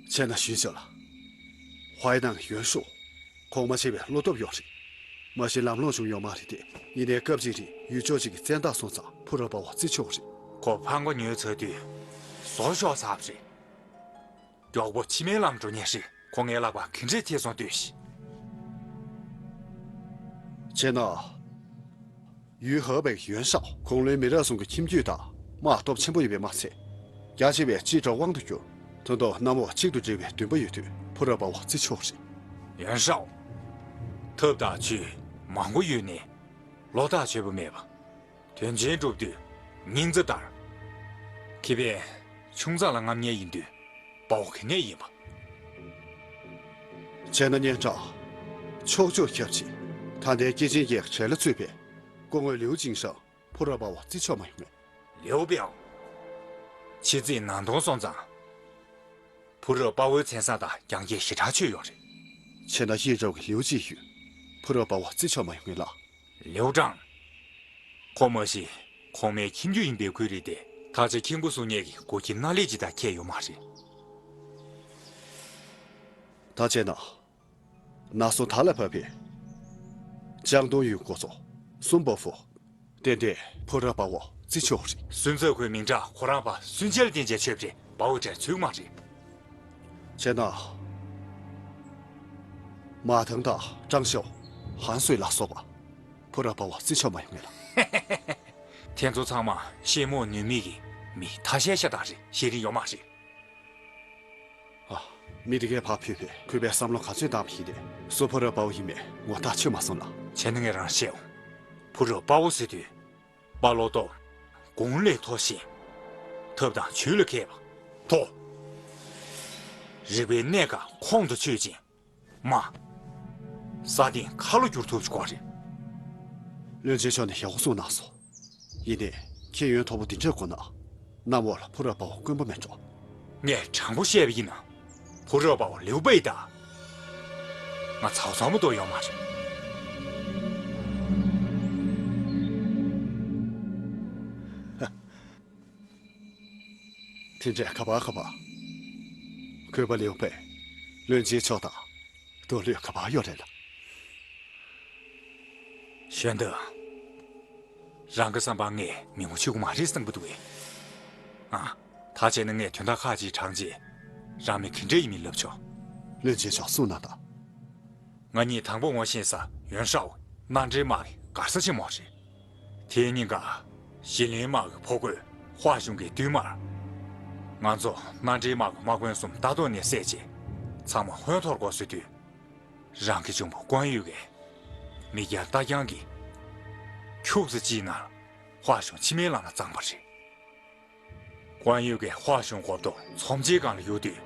བྱས་ན་ཞུས་ཆོག་ལ། ཧྭའི་ནང་ཡོན་ཧྲོ། གོང་མ་ཆེ་བའི་བློ་སྟོབས་ཡོད་རེད། མ་གཞི་ལམ་ལྷོང་བྱུང་ཡོད་མ་རེད་དེ། ཡིན་ནའི་སྐབས་གཅིག་རིང་ཡུལ་ཕྱོགས་གཅིག་གི་བཙན་བདག་སོང་ཙང་བུ་རབས་དཔའ་བོ་བརྩི་ཆོག་རེད། ཁོ་ཕར་མགོ་ཉོས་ཚར་དུས་བཟོ་ཤོག་ཚར་བ་རེད། མགྱོགས་པོ་ཕྱི་མའི་ལམ་འགྲོ་ཉེན་རེད། ཁོ་ངའི་ལག་པར་ག་འདྲས་ཐེབས་སོང་ལྟོས་ཤིག་བྱས་ན། ཡུལ་ཧྭ་པའི་ཡོན་ཧྲའོ། གུང་ལོའི་མི་རབས་ཟུང་གི་ཁྱིམ་རྒྱུད་དང་དམག་སྟོབས་ཆེན་པོ་ཡོད་པས་མ་ཚད། རྒྱ་ཆེ་བའི་ཅི་ཀྲོའུ་དབང་དུ་གྱུར། ད་དུང་གནམ་འོག་གཅིག་ཏུ་སྒྲིལ་བའི་འདུན་པ་ཡོད་དུས་བུ་རབས་དཔའ་བོ་བརྩི་ཆོག་རེད། ཡོན་ཧྲའོ། ཐབས་དང་ཇུས་མང་པོ་ཡོད་ནས་བློ་ཐག་ཆོད་པོ་མེད་པ། དོན་ཆེན་སྒྲུབ་དུས་སྙིང་རྩ་ལྟར། ཁེ་ཕན་ཆུང་ཙག་ལ་རྔམ་ཉེན་ཡིན་དུས་དཔའ་བོ་གལ་གནད་ཡིན་པ། བྱས་ན་སྙན་གྲགས་ཕྱོགས་བཅུར་ཁྱབ་ཆེད། ད་ལྟའི་སྐྱེས་ཆེན་གྱི་གྲལ་ལ་ཚུད་པའི་སྐུ་ངོ་ལིའུ་ཅིན་ཧྲའོ་བུ་རབས་དཔའ་བོ་བརྩི་ཆོག་མ་ཡོང་ངས། ལིའུ་པའོ། ཕྱི་རྫིག་ནང་སྟོང་སོང་ཙང་ བུ་རབས་དཔའ་བོའི་མཚན་བཟང་དང་རྒྱང་རྒྱས་ཞེ་དྲག་ཆོད་ཡོད་རེད། བྱས་ན་ཡིན་རབས་ཀྱི་ལེའུ་གཅིག་ཡོད། བུ་རབས་དཔའ་བོ་བརྩི་ཆོག་མ་ཡོང་ངེས་ལགས། ལེའུ་ཀྲང་། ཁོ་མ་གཞི་གོང་མའི་ཁྱིམ་རྒྱུད་ཡིན་པའི་ཁུལ་རེད་དེ། ད་ཆ་ཁྱིམ་སྐུ་སྲུང་མཁན་གྱི་འགོ་ཁྱི་སྣ་ལེགས་ཅིག་དང་ཁྱད་ཡོད་མ་རེད། ད་བྱས་ན། ན་སོ་ད་ལ་བབས་པའི་ལྕང་སྡོང་ཡུལ་འགོ་གཙོ་སུན་པོ་ཧྥུ། ཏན་ཏན་བུ་རབས་དཔའ་བོ་བརྩི་ཆོག་རེད། སུན་ཙེ་ཁོའི་མིང་གྲགས་ཁོ་རང་པ་སུན་ཅལ་བསྟེན་བྱས་ཆོད་པ་རེད། དཔའ་བོ་གྲས་ཚུད་མ་རེད། བྱས་ན། མ་ཐང་དང་ཀྲང་ཤོ། ཧན་སུའེ་ལ་སོགས་པ། བུ་རབས་དཔའ་བོ་བརྩི་ཆོག་མ་ཡོང་ངེས་ལགས། དེ་ཚོ་ཚང་མ་ཤེས་རྨོངས་ནུས་མེད་ཀྱི་མི་ཐ་ཤལ་ཤ་སྟག་རེད། ཤེས་རིན་ཡོད་མ་རེད། ཨ། མི་དེ་གས་ཕར་ཕུད་པས་གུས་པས་བསམ་བློ་ག་ཚོད་བཏང་བ་ཡིན་ཏེ། སུ་བུ་རབས་དཔའ་བོ་ཡིན་མིན་ངོ་ཐག་ཆོད་མ་སོང་ལགས། བྱས་ན་ངས་རང་བཤད་འོང་། བུ་རབས་དཔའ་བོ་ཟེར་དུས། དཔའ་བློ་སྟོབས། དགུང་ལས་མཐོ་ཞིང་། ཐབས་དང་ཆོས་ལ་མཁས་པ། མཐོ། རིག་པའི་གནས་ཀ་ཁོང་དུ་ཆུད་ཅིང་། མ། ས་སྟེང་ཁ་ལོ་བསྒྱུར་ཐུབ་ཀྱི་སྐོར་རེད། བློན་ཆེན་མཆོག་ནས་ཡག་པོ་གསུངས་གནང་སོང་། ཡིན་ནའི་ཁྱེད་ཡོན་མཐོ་པོ་འདི་འདྲས་དགོས་ན། གནམ་འོག་ལ་བུ་རབས་དཔའ་བོ་དཀོན་པོ་མེད་འགྲོ། ངས་དྲང་པོ་བཤད་པ་ཡིན་ན། བུ་རབས་དཔའ་བོ་ལེའུ་པའི་ད། ང་ཚ་བོ་ཚ་མོ་ཏོ་ཡོང་མ་རེད། དེ་འདྲས་ག་པར་ག་པར། གུས་པ་ལེའུ་པའི། བློན་ཆེན་མཆོག་དང་མདོ་ལུས་ག་པར་ཡོད་རེད་ལགས། གཞོན་དུ། རང་གི་བསམ་པར་ངས་མི་ངོ་ཆོད་ཀྱི་མ་རེད་བསམ་གྱི་འདུག་གས། ཨ། ད་བྱས་ན་ངས་དོན་དག་ཁག་ཅིག་དྲངས་རྗེས། རང་མི་ག་འདྲ་ཡིན་མིན་ལབ་ཆོག། བློན་ཆེན་མཆོག་གསུངས་གནང་དང་། ང་གཉིས་དང་པོ་ངོ་ཤེས་ས་ཡོན་ཧྲའོ་མནའ་འབྲེལ་དམག་གི་མགར་ས་ཆེན་མོ་རེད། དེའི་སྙིང་ག་ཞི་ལིན་དམག་གི་ཕོ་རྒོད་ཧྭ་ཞུང་གི་བསྟུད་མར། ང་ཚོ་མནའ་འབྲེལ་དམག་གི་དམག་དཔོན་གསུམ་ལྟ་རྟོག་ནས་བསད་རྗེས། ཚང་མ་ཧོན་ཐོར་འགོ་བཟོས་དུས། རང་གི་གཅུང་པོ་ཀོང་ཡུས་ཀྱིས་མི་རྒྱ་རྟ་རྐྱང་གིས་ཁྱུག་ཙམ་ཅིག་ནང་ཧྭ་ཞུང་འཆི་མེད་གླིང་ལ་བརྫངས་པ་རེད། ཀོང་ཡུས་ཀྱིས་ཧྭ་ཞུང་འགོ་ཐོག་ཚོམས་ཆེན་སྒང་ལ་གཡུགས་དུས།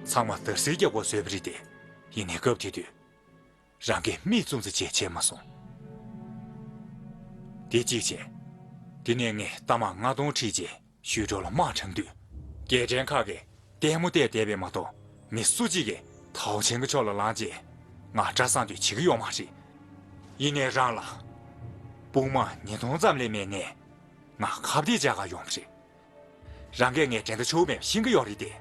ཚང་མ་དར་སིལ་རྒྱག་དགོས་བཟོས་པ་རེད་དེ། ཡིན་ནའི་སྐབས་དེ་དུས། རང་གིས་མིག་བཙུམ་ཙམ་བྱས་བྱས་མ་སོང་། དེ་གཅིག་བྱས། དེ་ནས་ངས་རྟ་དམག་ལྔ་སྟོང་ཁྲིད་རྗེས་ཞུས་ཀྲོའུ་ལ་དམག་དྲངས་དུས། རྒྱལ་ཕྲན་ཁག་གིས་ལྟད་མོ་བལྟས་བསྡད་པས་མ་གཏོགས། མི་སུ་གཅིག་གིས་ཐའོ་ཆན་གྱི་ཕྱོགས་ལ་ལངས་རྗེས་ང་སྐྲ་བསང་དུས་བྱེད་ཀྱི་ཡོད་མ་རེད། ཡིན་ནའི་རང་ལ་དཔུང་དམག་ཉིས་སྟོང་ཙམ་ལས་མེད་ནའི་ང་ཁ་གཏད་བཅག་ག་ཡོང་བ་རེད། རང་གིས་ངའི་འགྲན་ཟླ་ཆེ་བོ་མེད་པ་ཤེས་ཀྱི་ཡོད་རེད་དེ།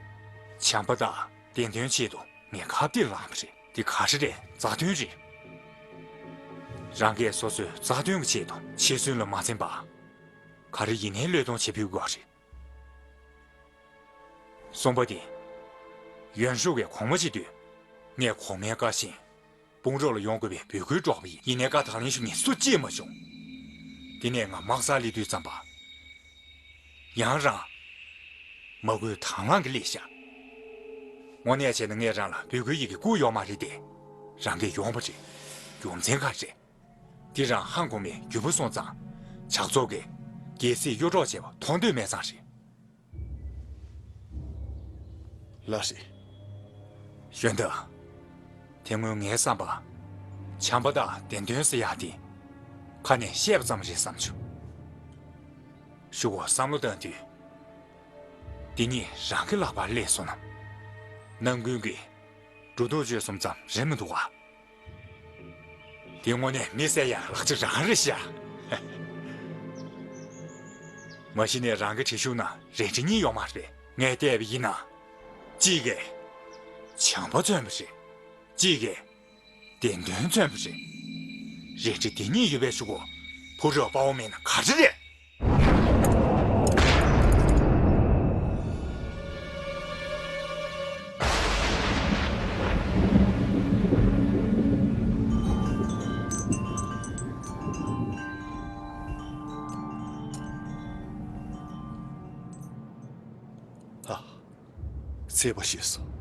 བྱམས་པ་དང་བདེན་དོན་ཆེད་དུ་ངས་ཁ་གཏད་ལངས་པ་རེད། འདི་ག་རེ་རེད། མཛའ་མཐུན་རེད། རང་གིས་སོ་སོའི་མཛའ་མཐུན་གྱི་ཆེད་དུ་འཆི་གསོན་ལ་མ་འཛེམས་པ། ག་རེ་ཡིན་ནའི་བློས་གཏོང་བྱེད་ཕོད་ཀྱི་ཡོད་རེད། གསུམ་པ་དེ། ཡོན་ཧྲུའུ་གིས་གོང་མ་བྱེད་དུས། ངས་གོང་མའི་བཀའ་བཞིན། དཔུང་རོགས་ལ་ཡོང་དགོས་པའི་འབོད་སྐུལ་སྒྲོག་པ་ཡིན། ཡིན་ནའི་བཀའ་དང་ལེན་ཞུ་མཁན་སུ་གཅིག་མ་བྱུང་། དེ་ནས་ང་དམག་སར་སླེབས་དུས་ཙམ་པ། ཡང་རང་། མ་བསྐུལ་དང་བླངས་ཀྱིས་སླེབས་ཤག། དངོས་གནས་བྱས་ན་ངས་རང་ལ་འབོད་སྐུལ་ཡི་གེ་བསྐུར་ཡོད་མ་རེད་དེ། རང་གིས་ཡོང་བ་རེད། རྒྱུ་མཚན་ག་རེ་རེད། འདི་རང་ཧང་གོང་མའི་རྒྱུ་བུ་སོང་ཙང་། ཇག་ཚོགས་ཀྱིས་རྒྱལ་སྲིད་གཡོ་འཕྲོག་བྱས་པ་མཐོང་འདོད་མེད་ཙང་རེད། ལགས་རེད། གཞོན་དུ། དེ་སྔོན་ངའི་བསམ་པར། བྱམས་པ་དང་བདེན་དོན་ཟེར་ཡག་དེ། ཁ་ནས་བཤད་པ་ཙམ་རེད་བསམ་བྱུང་། གཞུག་གུ་བསམ་བློ་བཏང་དུས། འདི་གཉིས་རང་གི་ལག་པར་སླེབས་སོང་ན། ནང་ཁུལ་གྱི་འགྲོ་འདུག་སྤྱོད་གསུམ་ཙམ་རེད་མི་འདུག་ག། དེ་དངོས་གནས་མི་བསད་ཡག་ལག་ཆ་རང་རེད་ཤག། མ་གཞི་ནས་རང་གི་བྲིས་གཞུང་ན་རལ་གྲི་གཉིས་ཡོད་མ་རེད། ངས་བལྟས་པ་ཡིན་ན། གཅིག་གིས་བྱམས་པ་མཚོན་པ་རེད། གཅིག་གིས་བདེན་དོན་མཚོན་པ་རེད། རལ་གྲི་དེ་གཉིས་ཡོད་པའི་གཞུག་གུ་བུ་རབས་དཔའ་བོ་མེད་ན་ག་རེ་རེད། ཨ། ཚད་པ་ཞིག་སོང་།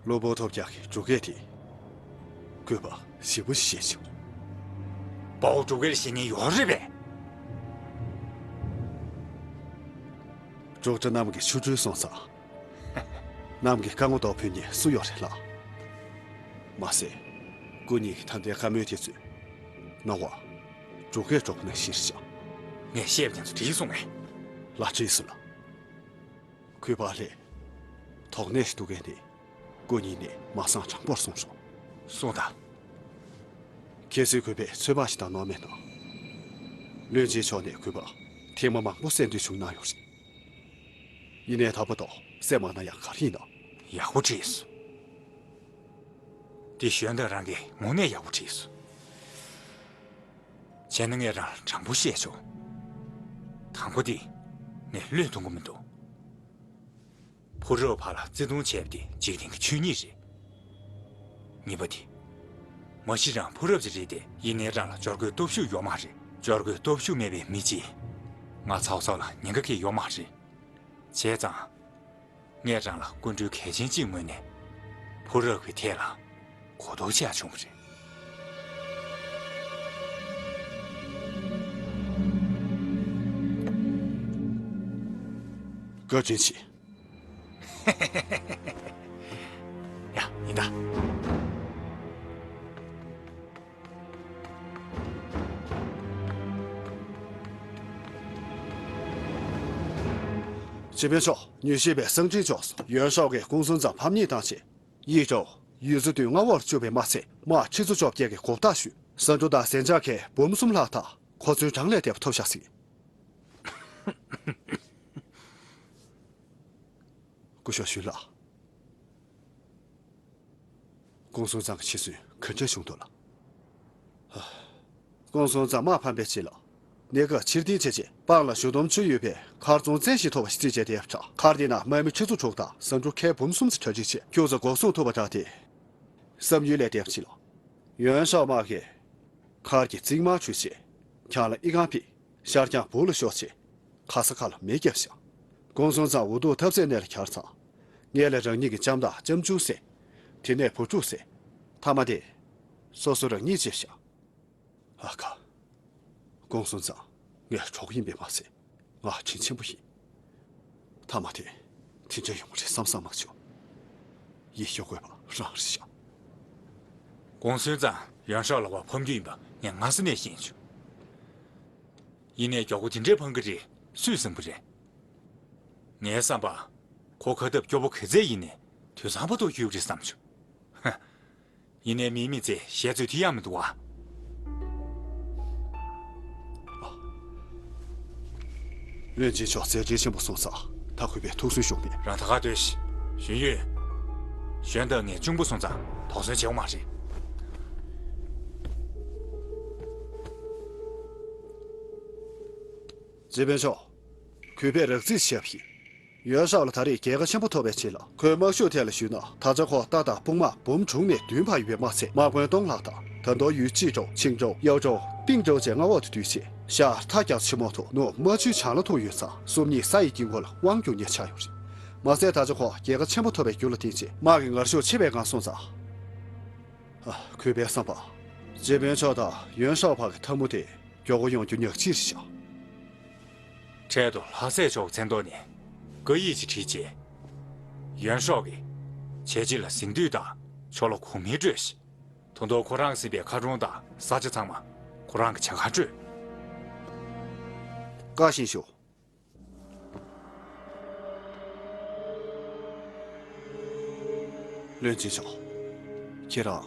བློན་པོ་ཐོབ་རྒྱག་གི་གྲུ་ཁ་དེ། གུས་པ་ཞེ་པོ་ཞིག་བྱས་བྱུང་། དཔའ་བོ་གྲུ་ཁ་ལ་ཞེད་མཁན་ཡོད་རེད་པས། འབྲོག་སྒྲ་གནམ་གྱི་ཆོ་འཕྲུལ་སོང་ཙང་། གནམ་གྱི་རྐང་ངོ་ལྡོག་ཕུལ་མཁན་སུ་ཡོད་རེད་ལགས། མ་ཟད། སྐུ་ཉིད་ཀྱི་ད་ལྟའི་བཀའ་མོལ་དེ་ཚོས། སྣང་བ། གྲུ་ཁ་གྲུ་ཁ་ནང་བཞིན་རེད་ཤག། ངས་བཤད་པ་དེ་ཚོ་འགྲིག་སོང་ངས། ལགས་འགྲིག་སོང་ལགས། གུས་པ་ལགས། དོགས་གནས་ཤིག་འདུག་གས་ནི། སྐུ་ཉིད་ནས་མ་གསང་དྲང་པོར་གསུངས་སོང་། གསུངས་དང་། ཁྱེད་ཚོས་གུས་པས་ཚོད་དཔག་ཞིག་དང་ནོར་མེད་གནང་། བློན་ཆེན་མཆོག་ནས་གུས་པར་ཐེངས་མ་མང་པོ་གསལ་འདོན་ཞུས་གནང་ཡོད་རེད། ཡིན་ནའི་ད་བར་དུ་གསལ་མ་གནང་ཡག་ག་རེ་ཡིན་ནམ། ཡག་པོ་བྲིས་སོང་། འདི་གཞོན་དག་རང་གིས་དངོས་གནས་ཡག་པོ་བྲིས་སོང་། བྱས་ན་ངས་རང་ལ་དྲང་པོ་བཤད་ཆོག། དང་པོ་དེ། ངས་བློས་གཏོང་གི་མི་འདུག། ཕོ་རབ་བར་ལ་བརྩེ་དུང་བྱས་པ་དེ་འཇིག་རྟེན་གྱི་ཆོས་ཉིད་རེད། གཉིས་པ་དེ། མ་གཞི་རང་ཕོ་རབ་ཅིག་རེད་དེ། ཡིན་ནའི་རང་ལ་སྦྱོར་དགོས་སྟོབས་ཤུགས་ཡོད་མ་རེད། སྦྱོར་དགོས་སྟོབས་ཤུགས་མེད་པའི་མི་གཅིག། ང་ཚ་བོ་ཚོ་ལ་ཉེན་ཁ་གང་ཡང་ཡོད་མ་རེད། བྱས་ཙང་། ངས་རང་ལ་སྐུ་མགྲོན་གལ་ཆེན་གཅིག་ངོས་ནས་ཕོ་རབ་ཀྱི་ཐད་ལ་གོ་རྟོགས་ཆེ་བྱུང་བ་རེད། བཀའ་དྲིན་ཆེ། ཡ། ཡིན་ད། སྤྱི་དཔོན་མཆོག། ཉུལ་ཞིག་པའི་གསང་འཕྲིན་བྱུང་སོང་། ཡོན་ཧྲའོ་གིས་ཀུང་སུན་ཙང་ཕམ་ཉེས་བཏང་རྗེས། ཡིད་ཀྲོའུ་ཡུལ་ཚོ་བདུན་མངའ་འོག་བཅུག་པའི་མ་ཚད། དམག་ཁྲི་ཚོ་བཅོ་བརྒྱད་ཀྱི་གོ་བརྡ་ཞུས། ཟ་འབྲུ་དང་ཟན་ཆག་ཁལ་འབུམ་གསུམ་ལྷག་དང་། གོ་མཚོན་གྲངས་ལས་འདས་པ་ཐོབ་བཞག་ཟིན། སྐུ་ཞབས་ཞུས་ལགས། ཀུང་སུན་ཙང་གི་འཆི་གསོན་ག་འདྲ་བྱུང་འདུག་ལགས། ཀུང་སུན་ཙང་དམག་ཕམ་པའི་རྗེས་ལ། གནས་སྐབས་ཕྱིར་འཐེན་བྱས་རྗེས། སྤང་ལ་གཞུ་འདོམ་ཅུས་ཡོད་པའི་མཁར་རྫོང་བཙན་ཞིག་ཐོབ་པ་ཞིག་རྩིས་བྱས་བསྡད་པ་འདྲ། མཁར་དེ་ནང་དམག་མི་ཁྲི་ཚོ་དྲུག་དང་ཟ་འབྲུ་ཁལ་འབུམ་གསུམ་ཙམ་གྲ་སྒྲིག་བྱས། ཁྱུ་ཚོ་འགོག་སྲུང་ཐུབ་པ་འདྲ་སྟེ། བསམ་ཡུལ་ལས་འདས་པ་ཅིག་ལགས། ཡོན་ཧྲའོ་དམག་གིས་མཁར་གྱི་རྩིག་དམར་འཁྲུད་རྗེས། གྱང་ལ་ཨི་ཁང་ཕུད། ཤར་གྱང་སྦུག་ལ་ཤོར་རྗེས། ཁ་ས་ཁ་ལ་མེ་བརྒྱབ་བཞག། ཀུང་སུན་ཙང་འུ་ཐུག་ཐབས་ཟད་གནས་ལ་གྱར་ཙང་། སྔོན་ལ་རང་ཉིད་ཀྱི་ལྕམ་དང་ལྕམ་ཆུང་བསད། དེ་ནས་བུ་ཕྲུག་བསད། མཐའ་མ་དེ། སོ་སོ་རང་ཉིད་བྱས་བཞག། ཨ་ཁ། ཀུང་སུན་ཙང་ངའི་གྲོགས་ཡིན་པས་མ་ཚད། ང་དྲིན་ཆེན་པོ་ཡིན། མཐའ་མ་དེ། དེ་འདྲ་ཡོང་བ་རེད་བསམ་བསམ་མ་བྱུང་། ཡིད་སྐྱོ་དགོས་པ་རང་རེད་ཤག། ཀུང་སུན་ཙང་ཡོན་ཧྲའོ་ལགས་ཕམ་རྒྱུ་ཡིན་པ་ངས་སྔ་ས་ནས་ཤེས་བྱུང་། ཡིན་ནའི་མགྱོགས་པོ་དེ་འདྲའི་ཕམ་གི་རེད་སུས་བསམ་གི་རེད། ངའི་བསམ་པ། ཁོ་ཁ་སྟབས་སྐྱོ་པོ་ག་ཚད་ཡིན་ནའི་དུས་བཟང་པོ་ཐོག་ཡོད་རེད་བསམ་བྱུང་། ཧ། ཡིན་ནའི་མིའི་མི་ཚེ་ཞལ་རྩོད་དེ་ཡང་མི་འདུག་བ། བློན་ཆེན་མཆོག་མཛད་འཕྲིན་ཆེན་པོ་གསུངས་ཙང་། ད་གུས་པས་ཐུགས་སུན་ཞུགས་མེད། རང་ད་ག་སྡོད་ཤིག། ཞུས་ཡོད། གཞོན་དག་ངས་གཅུང་པོ་སོང་ཙང་དོགས་ཟོན་བྱེད་དགོས་མ་རེད། སྤྱི་དཔོན་མཆོག། གུས་པས་རགས་རྩིས་བྱས་པ་ཡིན། ཡོན་ཧྲའོ་ལ་ད་རེས་རྒྱལ་ཁ་ཆེན་པོ་ཐོབ་པའི་རྗེས་ལ། ཁོའི་དམག་ཤུགས་ཐད་ལ་ཞུས་ན། ད་ཆ་ཁོ་རྟ་དང་དཔུང་དམག་འབུམ་དྲུག་ནས་བདུན་བར་ཡོད་པ་མ་ཚད། དམག་དཔོན་སྟོང་ལྷག་དང་། ད་དུང་ཡུལ་ཅི་ཀྲོའུ། ཆིང་ཀྲོའུ། ཡའོ་ཀྲོའུ། པིང་ཀྲོའུ་བཅས་མངའ་འོག་ཏུ་བསྡུས་རྗེས། ཤར་ཐ་རྒྱལ་ཆེན་མོ་དུ་ནུབ་རྨ་ཆུའི་བྱང་ལ་ཐུག་ཡོད་ཙང་། སུམ་གཉིས་ས་ཡི་དཀྱིལ་འཁོར་ལ་དབང་བསྒྱུར་མཁན་ཆགས་ཡོད་རེད། མ་ཟད་ད་ཆ་ཁོ་རྒྱལ་ཁ་ཆེན་པོ་ཐོབ་པའི་རྒྱུ་ལ་བརྟེན་རྗེས། དམག་གི་ངར་ཤུགས་ཆེ་བའི་སྒང་སོང་ཙང་། ཨ། གུས་པའི་བསམ་པ། སྤྱི་དཔོན་མཆོག་དང་ཡོན་ཧྲའོ་བར་གྱི་འཐབ་མོ་དེ་མགྱོགས་པོ་ཡོང་རྒྱུ་ཉག་གཅིག་རེད་ཤག། འཕྲལ་དུ་ལྷ་སྲས་མཆོག་མཚན་ཐོག་ནས་བཀའ་ཡིག་ཅིག་བྲིས་རྗེས། ཡོན་ཧྲའོ་གིས་བྱས་རྗེས་ལ་གཟེངས་བསྟོད་དང་ཆོ་ལོ་གོང་མའི་སྤྲོད་ཤིག། ད་དུང་ཁོ་རང་ཟིན་པའི་མཁར་གྲོང་དང་ས་ཆ་ཚང་མ་ཁོ་རང་གི་བྱ་དགའ་སྤྲོད། བཀའ་བཞིན་ཞུ། བློན་ཆེན་མཆོག། ཁྱེད་རང་།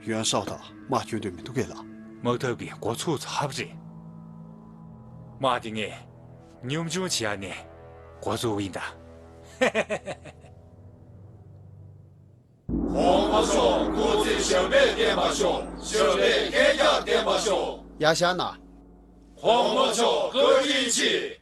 ཡོན་ཧྲའོ་དང་དམག་རྒྱག་འདོད་མི་འདུག་གས་ལགས། དམག་འཐབ་ཀྱི་འགོ་ཚུགས་ཚར་བ་རེད། དམག་དེ་ངས་གཉོམ་ཆུང་བྱེད་ཡ་ནས་འགོ་བཙུགས་པ་ཡིན་ད། གོང་མ་མཆོག་སྐུ་ཚེ་ཞབས་པད་བརྟན་པར་ཤོག། ཞབས་པད་བསྐལ་བརྒྱར་བརྟན་པར་ཤོག། ཡར་བཞེངས་གནང་། གོང་མ་མཆོག་བཀའ་དྲིན་ཆེ།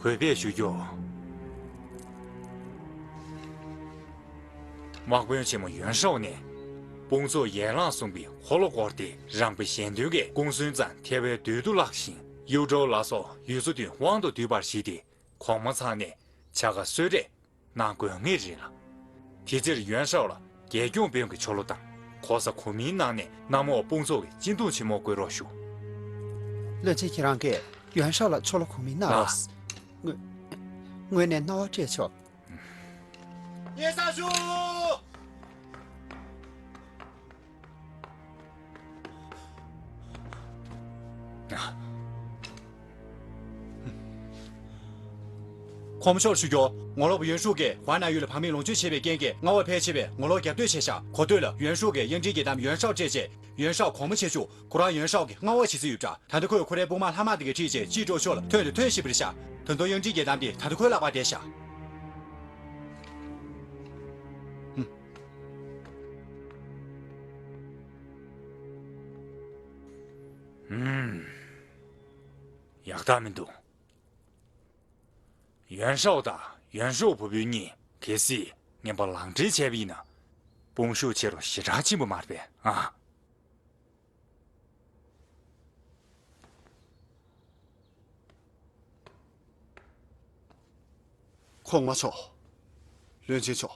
གུས་པས་ཞུ་རྒྱུ། དམག་དཔོན་ཆེན་མོ་ཡོན་ཧྲའོ་ནས། དཔུང་ཚོགས་ཡན་ལག་གསུམ་པའི་འཁོར་ལོ་བསྐོར་ཏེ། རང་དཔེ་གཞན་སྟོན་གྱིས་ཀུང་སུན་ཙང་ཐལ་བའི་རྡུལ་དུ་བརླགས་ཤིང་། ཡུའུ་ཀྲོའུ་ལ་སོགས་ཡུལ་ཚོ་བདུན་དབང་དུ་བསྡུས་པར་བྱས་ཏེ། གོང་མ་ཚང་ནས་བྱ་དགའ་གསོལ་རས་གནང་དགོས་ངེས་རེད་ལ། དེ་ཕྱིར་ཡོན་ཧྲའོ་ལ་རྒྱལ་སྐྱོང་དཔོན་གྱི་ཆོ་ལོ་དང་ གོ་ས་གོང་མའི་ནང་ནས་གནམ་འོག་དཔུང་ཚོགས་ཀྱི་སྤྱི་འཐུས་ཆེན་མོ་བསྐོ་རོགས་ཞུ། བློན་ཆེན་ཁྱེད་རང་གིས་ཡོན་ཧྲའོ་ལ་ཕྱོགས་ལ་གོང་མའི་གནང་རོགས། ལགས། ངོས་ངོས་ནས་གནང་བ་སྤྲད་ཆོག་སྙན་སེང་ཞུ། གོང་མ་མཆོག་ལ་ཞུ་རྒྱུ། ངོ་ལོག་པ་ཡོན་ཧྲུའུ་གིས་ཧྭ་ནན་ཡུལ་ལ་བག་མེད་ལོངས་སྤྱོད་བྱས་པའི་རྐྱེན་གྱིས་མངའ་འོག་ཕལ་ཆེ་བས་ངོ་ལོག་རྒྱབ་གཏོད་བྱས་ཤག་གོ་ཐོས་ལ་ཡོན་ཧྲུའུ་གིས་གཡང་ཁྲིན་རྒྱལ་ཁམས་ཡོན་ཧྲའོ་སྤྲད་རྗེས་ཡོན་ཧྲའོ་གོང་མ་བྱེད་ཆོག་ཁོ་རང་ཡོན་ཧྲའོ་གི་མངའ་འོག་བྱེད་རྩིས་ཡོད་པ་འདྲ། ད་ལྟ་ཁོས་ཁོ་རའི་དཔུང་དམག་ལྷག་མ་དེ་གའི་ཁྲིད་རྗེས་ཅི་ཀྲོའུ་ཕྱོགས་ལ་ཐོན་དང་ཐོན་བཞིན་པ་རེད་ཤག་ད་དུང་གཡང་ཁྲིན་རྒྱལ་ཁམས་དེ་ད་དུང་ཁོའི་ལག་པར་བསྡད་ཤག་ཧུམ། ཧུམ། ཡག་རྟགས་མི་འདུག་ཡོན་ཧྲའོ་དང་ཡོན་ཧྲུའུ་བུ་སྤུན་གཉིས་གལ་སྲིད་ངན་པ་ལག་འབྲེལ་བྱས་པ་ཡིན་ན། དཔུང་ཤུགས་ཆེ་རུ་ཞེ་དྲག་ཕྱིན་པ་མ་རེད་པས་ཨ། གོང་མ་མཆོག་བློན་ཆེན་མཆོག་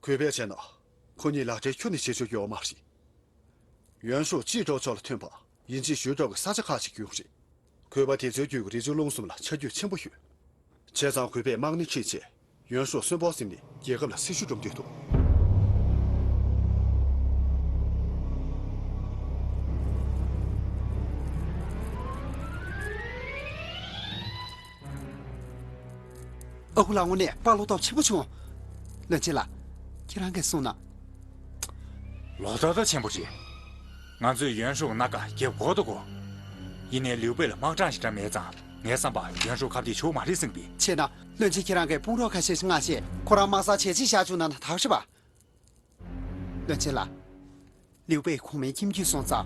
གུས་པས་བྱས་ན། ཁོ་གཉིས་ལག་འབྲེལ་ཁྱོན་ནས་བྱེད་ཆོག་ཡོད་མ་རེད། ཡོན་ཧྲུའུ་ཅི་ཀྲོའུ་ཕྱོགས་ལ་ཐོན་པ་ཡིན་གཅིག་ཞུས་གྲོགས་ཀྱི་ས་ཆ་ཁག་ཅིག་ཡོང་རེད། གུས་པ་དེ་ཚོའི་རྒྱུད་ཀྱི་རི་ཆུ་ཀླུང་གསུམ་ལ་ཆ་རྒྱུས་ཆེན་པོ་ཡོད། བྱས་ཙང་གུས་པས་དམག་སྣེ་ཁྲིད་རྗེས་ཡོན་ཧྲུའུ་གསོན་པོར་ཟིན་ནས་རྒྱལ་ཁབ་ལ་སྲི་ཞུ་སྒྲུབ་འདོད་འདུག་ཨ་ཁུ་ལགས་དངོས་གནས་དཔའ་བློ་སྟོབས་ཆེན་པོ་བྱུང་། བློན་ཆེན་ལགས། ཁྱེད་རང་གིས་གསུངས་ན། ལོ་ཏོག་ཏོ་ཆེན་པོ་རེད། ང་ཚོས་ཡོན་ཧྲུའུ་སྣ་ཁ་རྒྱབ་དགོས་འདུག་གོ། ཡིན་ནའི་ལིའུ་པེ་ལ་དམག་གྲངས་ཞེ་དྲག་མེད་ཙང་ངའི་བསམ་པར་ཡོན་ཧྲུའུ་ཁ་གཏད་བྱུང་མ་རེད་བསམ་གི། བྱས་ན་བློན་ཆེན་ཁྱེད་རང་གིས་དཔུང་རོགས་ཁ་ཤས་ཤིག་མངགས་བྱས་ཁོ་རང་དམག་སར་བྱས་རྗེས་བཞག་བཅུག་ན་ན་ཐག་ཆོད་པ། བློན་ཆེན་ལགས། ལིའུ་པེ་གོང་མའི་ཁྱིམ་རྒྱུད་སོང་ཙང་།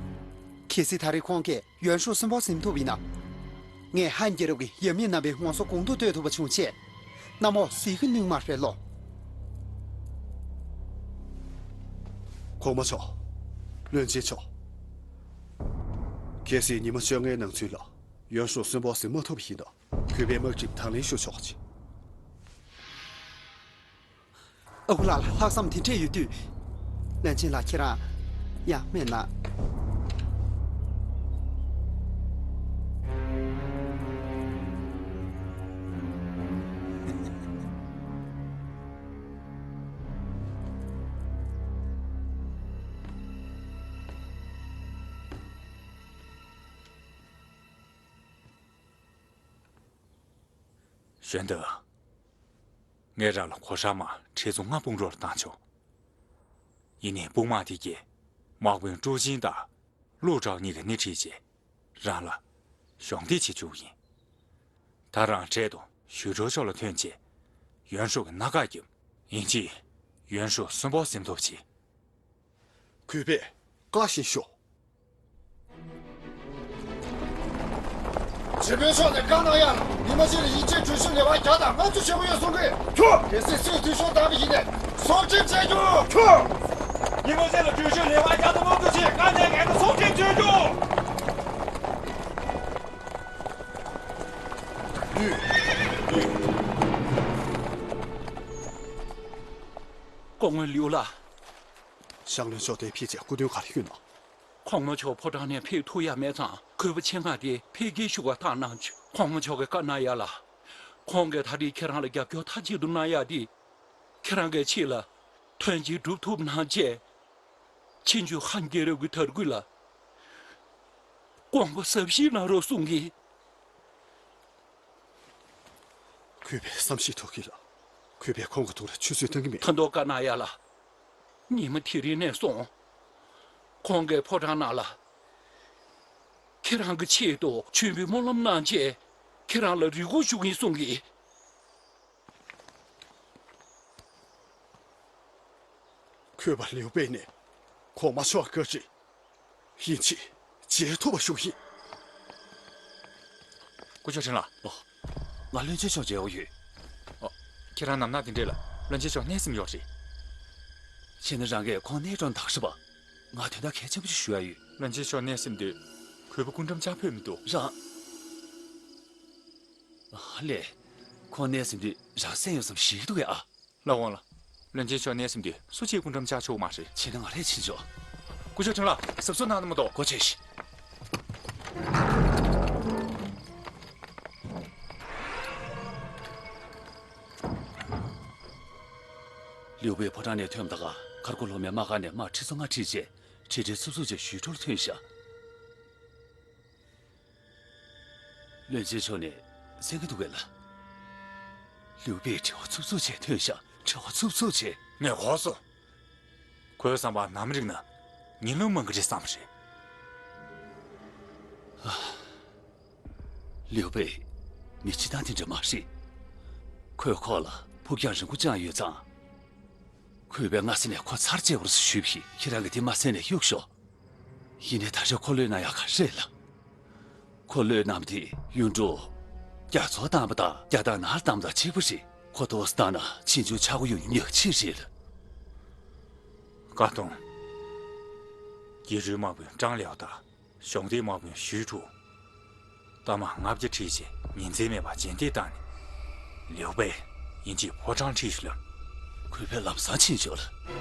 གལ་སྲིད་ད་རེས་ཁོང་གིས་ཡོན་ཧྲུའུ་གསོན་པོར་ཟིན་ཐུབ་ཡིན་ན། ངས་ཧན་རྒྱལ་རབས་ཀྱི་ཡབ་མེས་རྣམ་པའི་ངོ་སོ་གོང་དུ་བསྟོད་ཐུབ་པ་བྱུང་ཆེད། གནམ་འོག་ཟིལ་གྱིས་བསྣུན་མ་རེད་ལོ། གོང་མ་མཆོག་བློན་ཆེན་མཆོག་གལ་སྲིད་ཉི་མ་བཅོ་ལྔའི་ནང་ཚུན་ལ་ཡོན་ཧྲུའུ་གསོན་པོར་ཟིན་མ་ཐུབ་པ་ཡིན་ན། གུས་པས་དམག་གྲབས་དང་ལེན་ཞུ་ཆོག་ཅིང་། ཨ་ཁུ་ལགས་ལ་ལྷག་བསམ་དེ་འདྲས་ཡོད་དུས། བློན་ཆེན་ལགས་ཁྱེད་རང་ཡང་སྨན་ན། གཞན་དུ། ངས་རང་ལ་གོ་ཧྲ་མ་ཁྲི་ཚོ་ལྔ་དཔུང་རོགས་ལ་བཏང་ཆོག་ཡིན་ནའི་དཔུང་དམག་དེ་གས་དམག་དཔོན་ཀྲུའུ་ཅིན་དང་ལུའུ་ཀྲའོ་གཉིས་ཀྱིས་སྣེ་ཁྲིད་རྗེས་རང་ལ་གཞོགས་འདེགས་བྱེད་བཅུག་ཡིན། ད་རང་འཕྲལ་དུ་ཞུས་ཀྲོའུ་ཕྱོགས་ལ་ཐོན་རྗེས་ཡོན་ཧྲུའུ་གི་སྣ་ཁ་བརྒྱབ། ཡིན་གཅིག་ཡོན་ཧྲུའུ་གསོན་པོར་ཟིན་ཐུབ་ཆེད། གུས་པས་བཀའ་བཞིན་ཤོག་ཇི་པའི་ཕྱོགས་ནས་བཀའ་གནང་ཡ། ཉི་མ་གཅིག་ལ་ཡིན་གཅིག་གྲོས་ཆོད་ལེ་བ་བརྒྱ་དང་ལྔ་བཅུ་བྱེད་དགོས་ཡོད་གསུང་གི། ཁྱོད། གལ་སྲིད་སྲིད་འཐུས་ཤོར་བཏང་བ་ཡིན་ནས་སྲོག་ཁྲིམས་བཅད་རྒྱུ། ཁྱོད། ཉི་མ་གཅིག་ལ་གྲོས་ཆོད་ལེ་བ་བརྒྱ་དང་ལྔ་བཅུ་བྱེད་བཀའ་གནང་མཁན་ལ་སྲོག་ཁྲིམས་གཅོད་རྒྱུ། སྐུ་ངོ་ལིའུ་ལགས། ཞང་བློན་མཆོག་དེ་ཕེབས་རྗེས་སྐུ་མདུན་ག་རེ་ཞུས་ན། གོང་མ་མཆོག་ཕོ་བྲང་ནས་ཕེབས་ཐུབ་ཡ་མེད་ཙང་གུས་པ་ཆེད་མངགས་དེ་ཕེབས་སྐྱེལ་ཞུ་བར་བཏང་གནང་བྱུང་། གོང་མ་མཆོག་གིས་བཀའ་གནང་ཡ་ལ། ཁོང་གིས་ད་རེས་ཁྱེད་རང་ལ་རྒྱབ་སྐྱོར་མཐའ་གཅིག་ཏུ་གནང་ཡ་དེ། ཁྱེད་རང་གི་ཆེད་ལ་དོན་ཆེན་སྒྲུབ་ཐུབ་གནང་བྱས། ཕྱིན་ཆད་ཧན་རྒྱལ་རབས་ཀྱི་དར་རྒུད་ལ་དགོངས་པ་ཟབ་བཞེས་གནང་རོགས་གསུང་གི། གུས་པས་བསམ་ཤེས་ཐུབ་ཀྱི་ལགས། གུས་པས་ཁོང་གི་ཐོག་ལ་ཆུད་ཟོས་གཏོང་གི་མེད། ད་དུང་བཀའ་གནང་ཡ་ལ། ཉི་མ་དེ་རིང་ནས་བཟུང་། ཁོང་གིས་ཕོ་བྲང་ནང་ལ། ཁྱེད་རང་གི་ཆེད་དུ་མཆོད་འབུལ་སྨོན་ལམ་གནང་བྱས། ཁྱེད་རང་ལ་རེ་སྐུལ་ཞུ་གི་ཡིན་གསུང་གི། གུས་པ་ལིའུ་པེ་ནས་གོང་མ་མཆོག་བཀའ་དྲིན་ཡིན་གཅིག་བརྗེད་ཐུབ་པ་ཞུ་གི་ཡིན། སྐུ་ཞབས་ཁྲིན་ལགས། ཨོ། ང་བློན་ཆེན་མཆོག་མཇལ་འོང་ཡོད། ཨོ། ཁྱེད་རང་ནམ་ནག་དེ་འདྲས་ལ་བློན་ཆེན་མཆོག་གནས་སེམས་ཡོད་རེད། བྱས་ན་རང་གིས་ཁོང་གནས་སྐྲོད་དང་ཞུ་བ། ང་དོན་དག་གལ་ཆེན་པོ་ཞིག་ཞུ་ཡ་ཡོད། བློན་ཆེན་མཆོག་གནས་སེམས་དུས་གུས་པ་སྐུ་མགྲོན་བཅར་ཕོད་མི་འདུག་རང་། ཨ་ལས། ཁོང་གནས་སེམས་དུས་རང་སེམས་ཡོད་ཙམ་ཞིག་འདུག་གས་ཨ། ལགས་འོང་ལགས། བློན་ཆེན་མཆོག་གནས་སེམས་དུས་སུ་ཆེད་སྐུ་འགྲམ་བཅར་ཆོག་མ་རེད། ཕྱིན་ན་ང་རས་ཕྱིན་ཆོག་སྐུ་ཞབས་ཁྲིན་ལགས། གཟབ་གཟབ་གནང་ན་མ་གཏོགས། གོ་ཆོད་ཤིག་ལིའུ་པེ་ཕོ་བྲང་ནས་ཐོན་པ་དང་མཁར་སྒོ་ལྷོ་མའི་དམག་སྒར་ནས་དམག་ཁྲི་ཚོ་ལྔ་ཁྲིད་རྗེས་ཁྲི་ཁྲི་འཚུབ་འཚུབ་བྱས་ཞུས་ཀྲོའུ་ལ་ཐོན་ཤག་བློན་ཆེན་མཆོག་ནས་གསན་གྱི་འདུག་གས་ལགས། ལིའུ་པེ་བྲེལ་བ་འཚུབ་འཚུབ་བྱས་ཐོན་ཤག་བྲེལ་བ་འཚུབ་འཚུབ་བྱས། ངས་གོ་སོང་། ཁོའི་བསམ་པར་ནམ་རིག་ན་ཉིན་ལུང་མང་གི་རེད་བསམ་པ་རེད། ལིའུ་པེ། མི་སྤྱིར་བཏང་དེ་འདྲ་མ་རེད། ཁོས་ཁོ་ལ་ཕུགས་རྒྱང་རིང་པོ་བཅངས་ཡོད་ཙང་། གུས་པས་སྔ་ས་ནས་ཁོ་ཚར་བཅད་དགོས་ཞུས་པ་ཡིན། ཁྱེད་རང་གིས་དེ་མ་གསན་ནས་གཡུགས་ཤོག་ཡིན་ནའི་ད་རེས་ཁོ་བློས་གནང་ཡག་ག་རེད་ལགས། ཁོ་བློས་གནང་བ་དེ་གཡུ་འབྲུག་རྒྱ་མཚོ་བཏང་བ་དང་རྒྱ་སྟག་ནགས་ལ་བཏང་བ་དང་གཅིག་པ་རེད། ཁོ་ཏོག་ཙམ་བཏང་ན་ཕྱིས་འབྱུང་ཆག་སྒོ་ཡོང་རྒྱུ་ཉག་གཅིག་རེད་ལགས། ཀ་ཏོང་། རྒྱལ་རོའི་དམག་དཔོན་ཀྲང་ལེའོ་དང་གཞོགས་འདེགས་དམག་དཔོན་ཞུས་ཁྲུའུ། རྟ་དམག་ལྔ་བརྒྱ་ཁྲིད་རྗེས་ཉིན་མཚན་མེད་པར་རྗེས་འདེད་བཏང་ནས། ལིའུ་པེ་དབྱིན་ཇིའི་ཕོ་བྲང་ཁྲིད་ཞུ་ལ། གུས་པས་ལམ་སང་ཕྱིན་ཆོག་ལགས།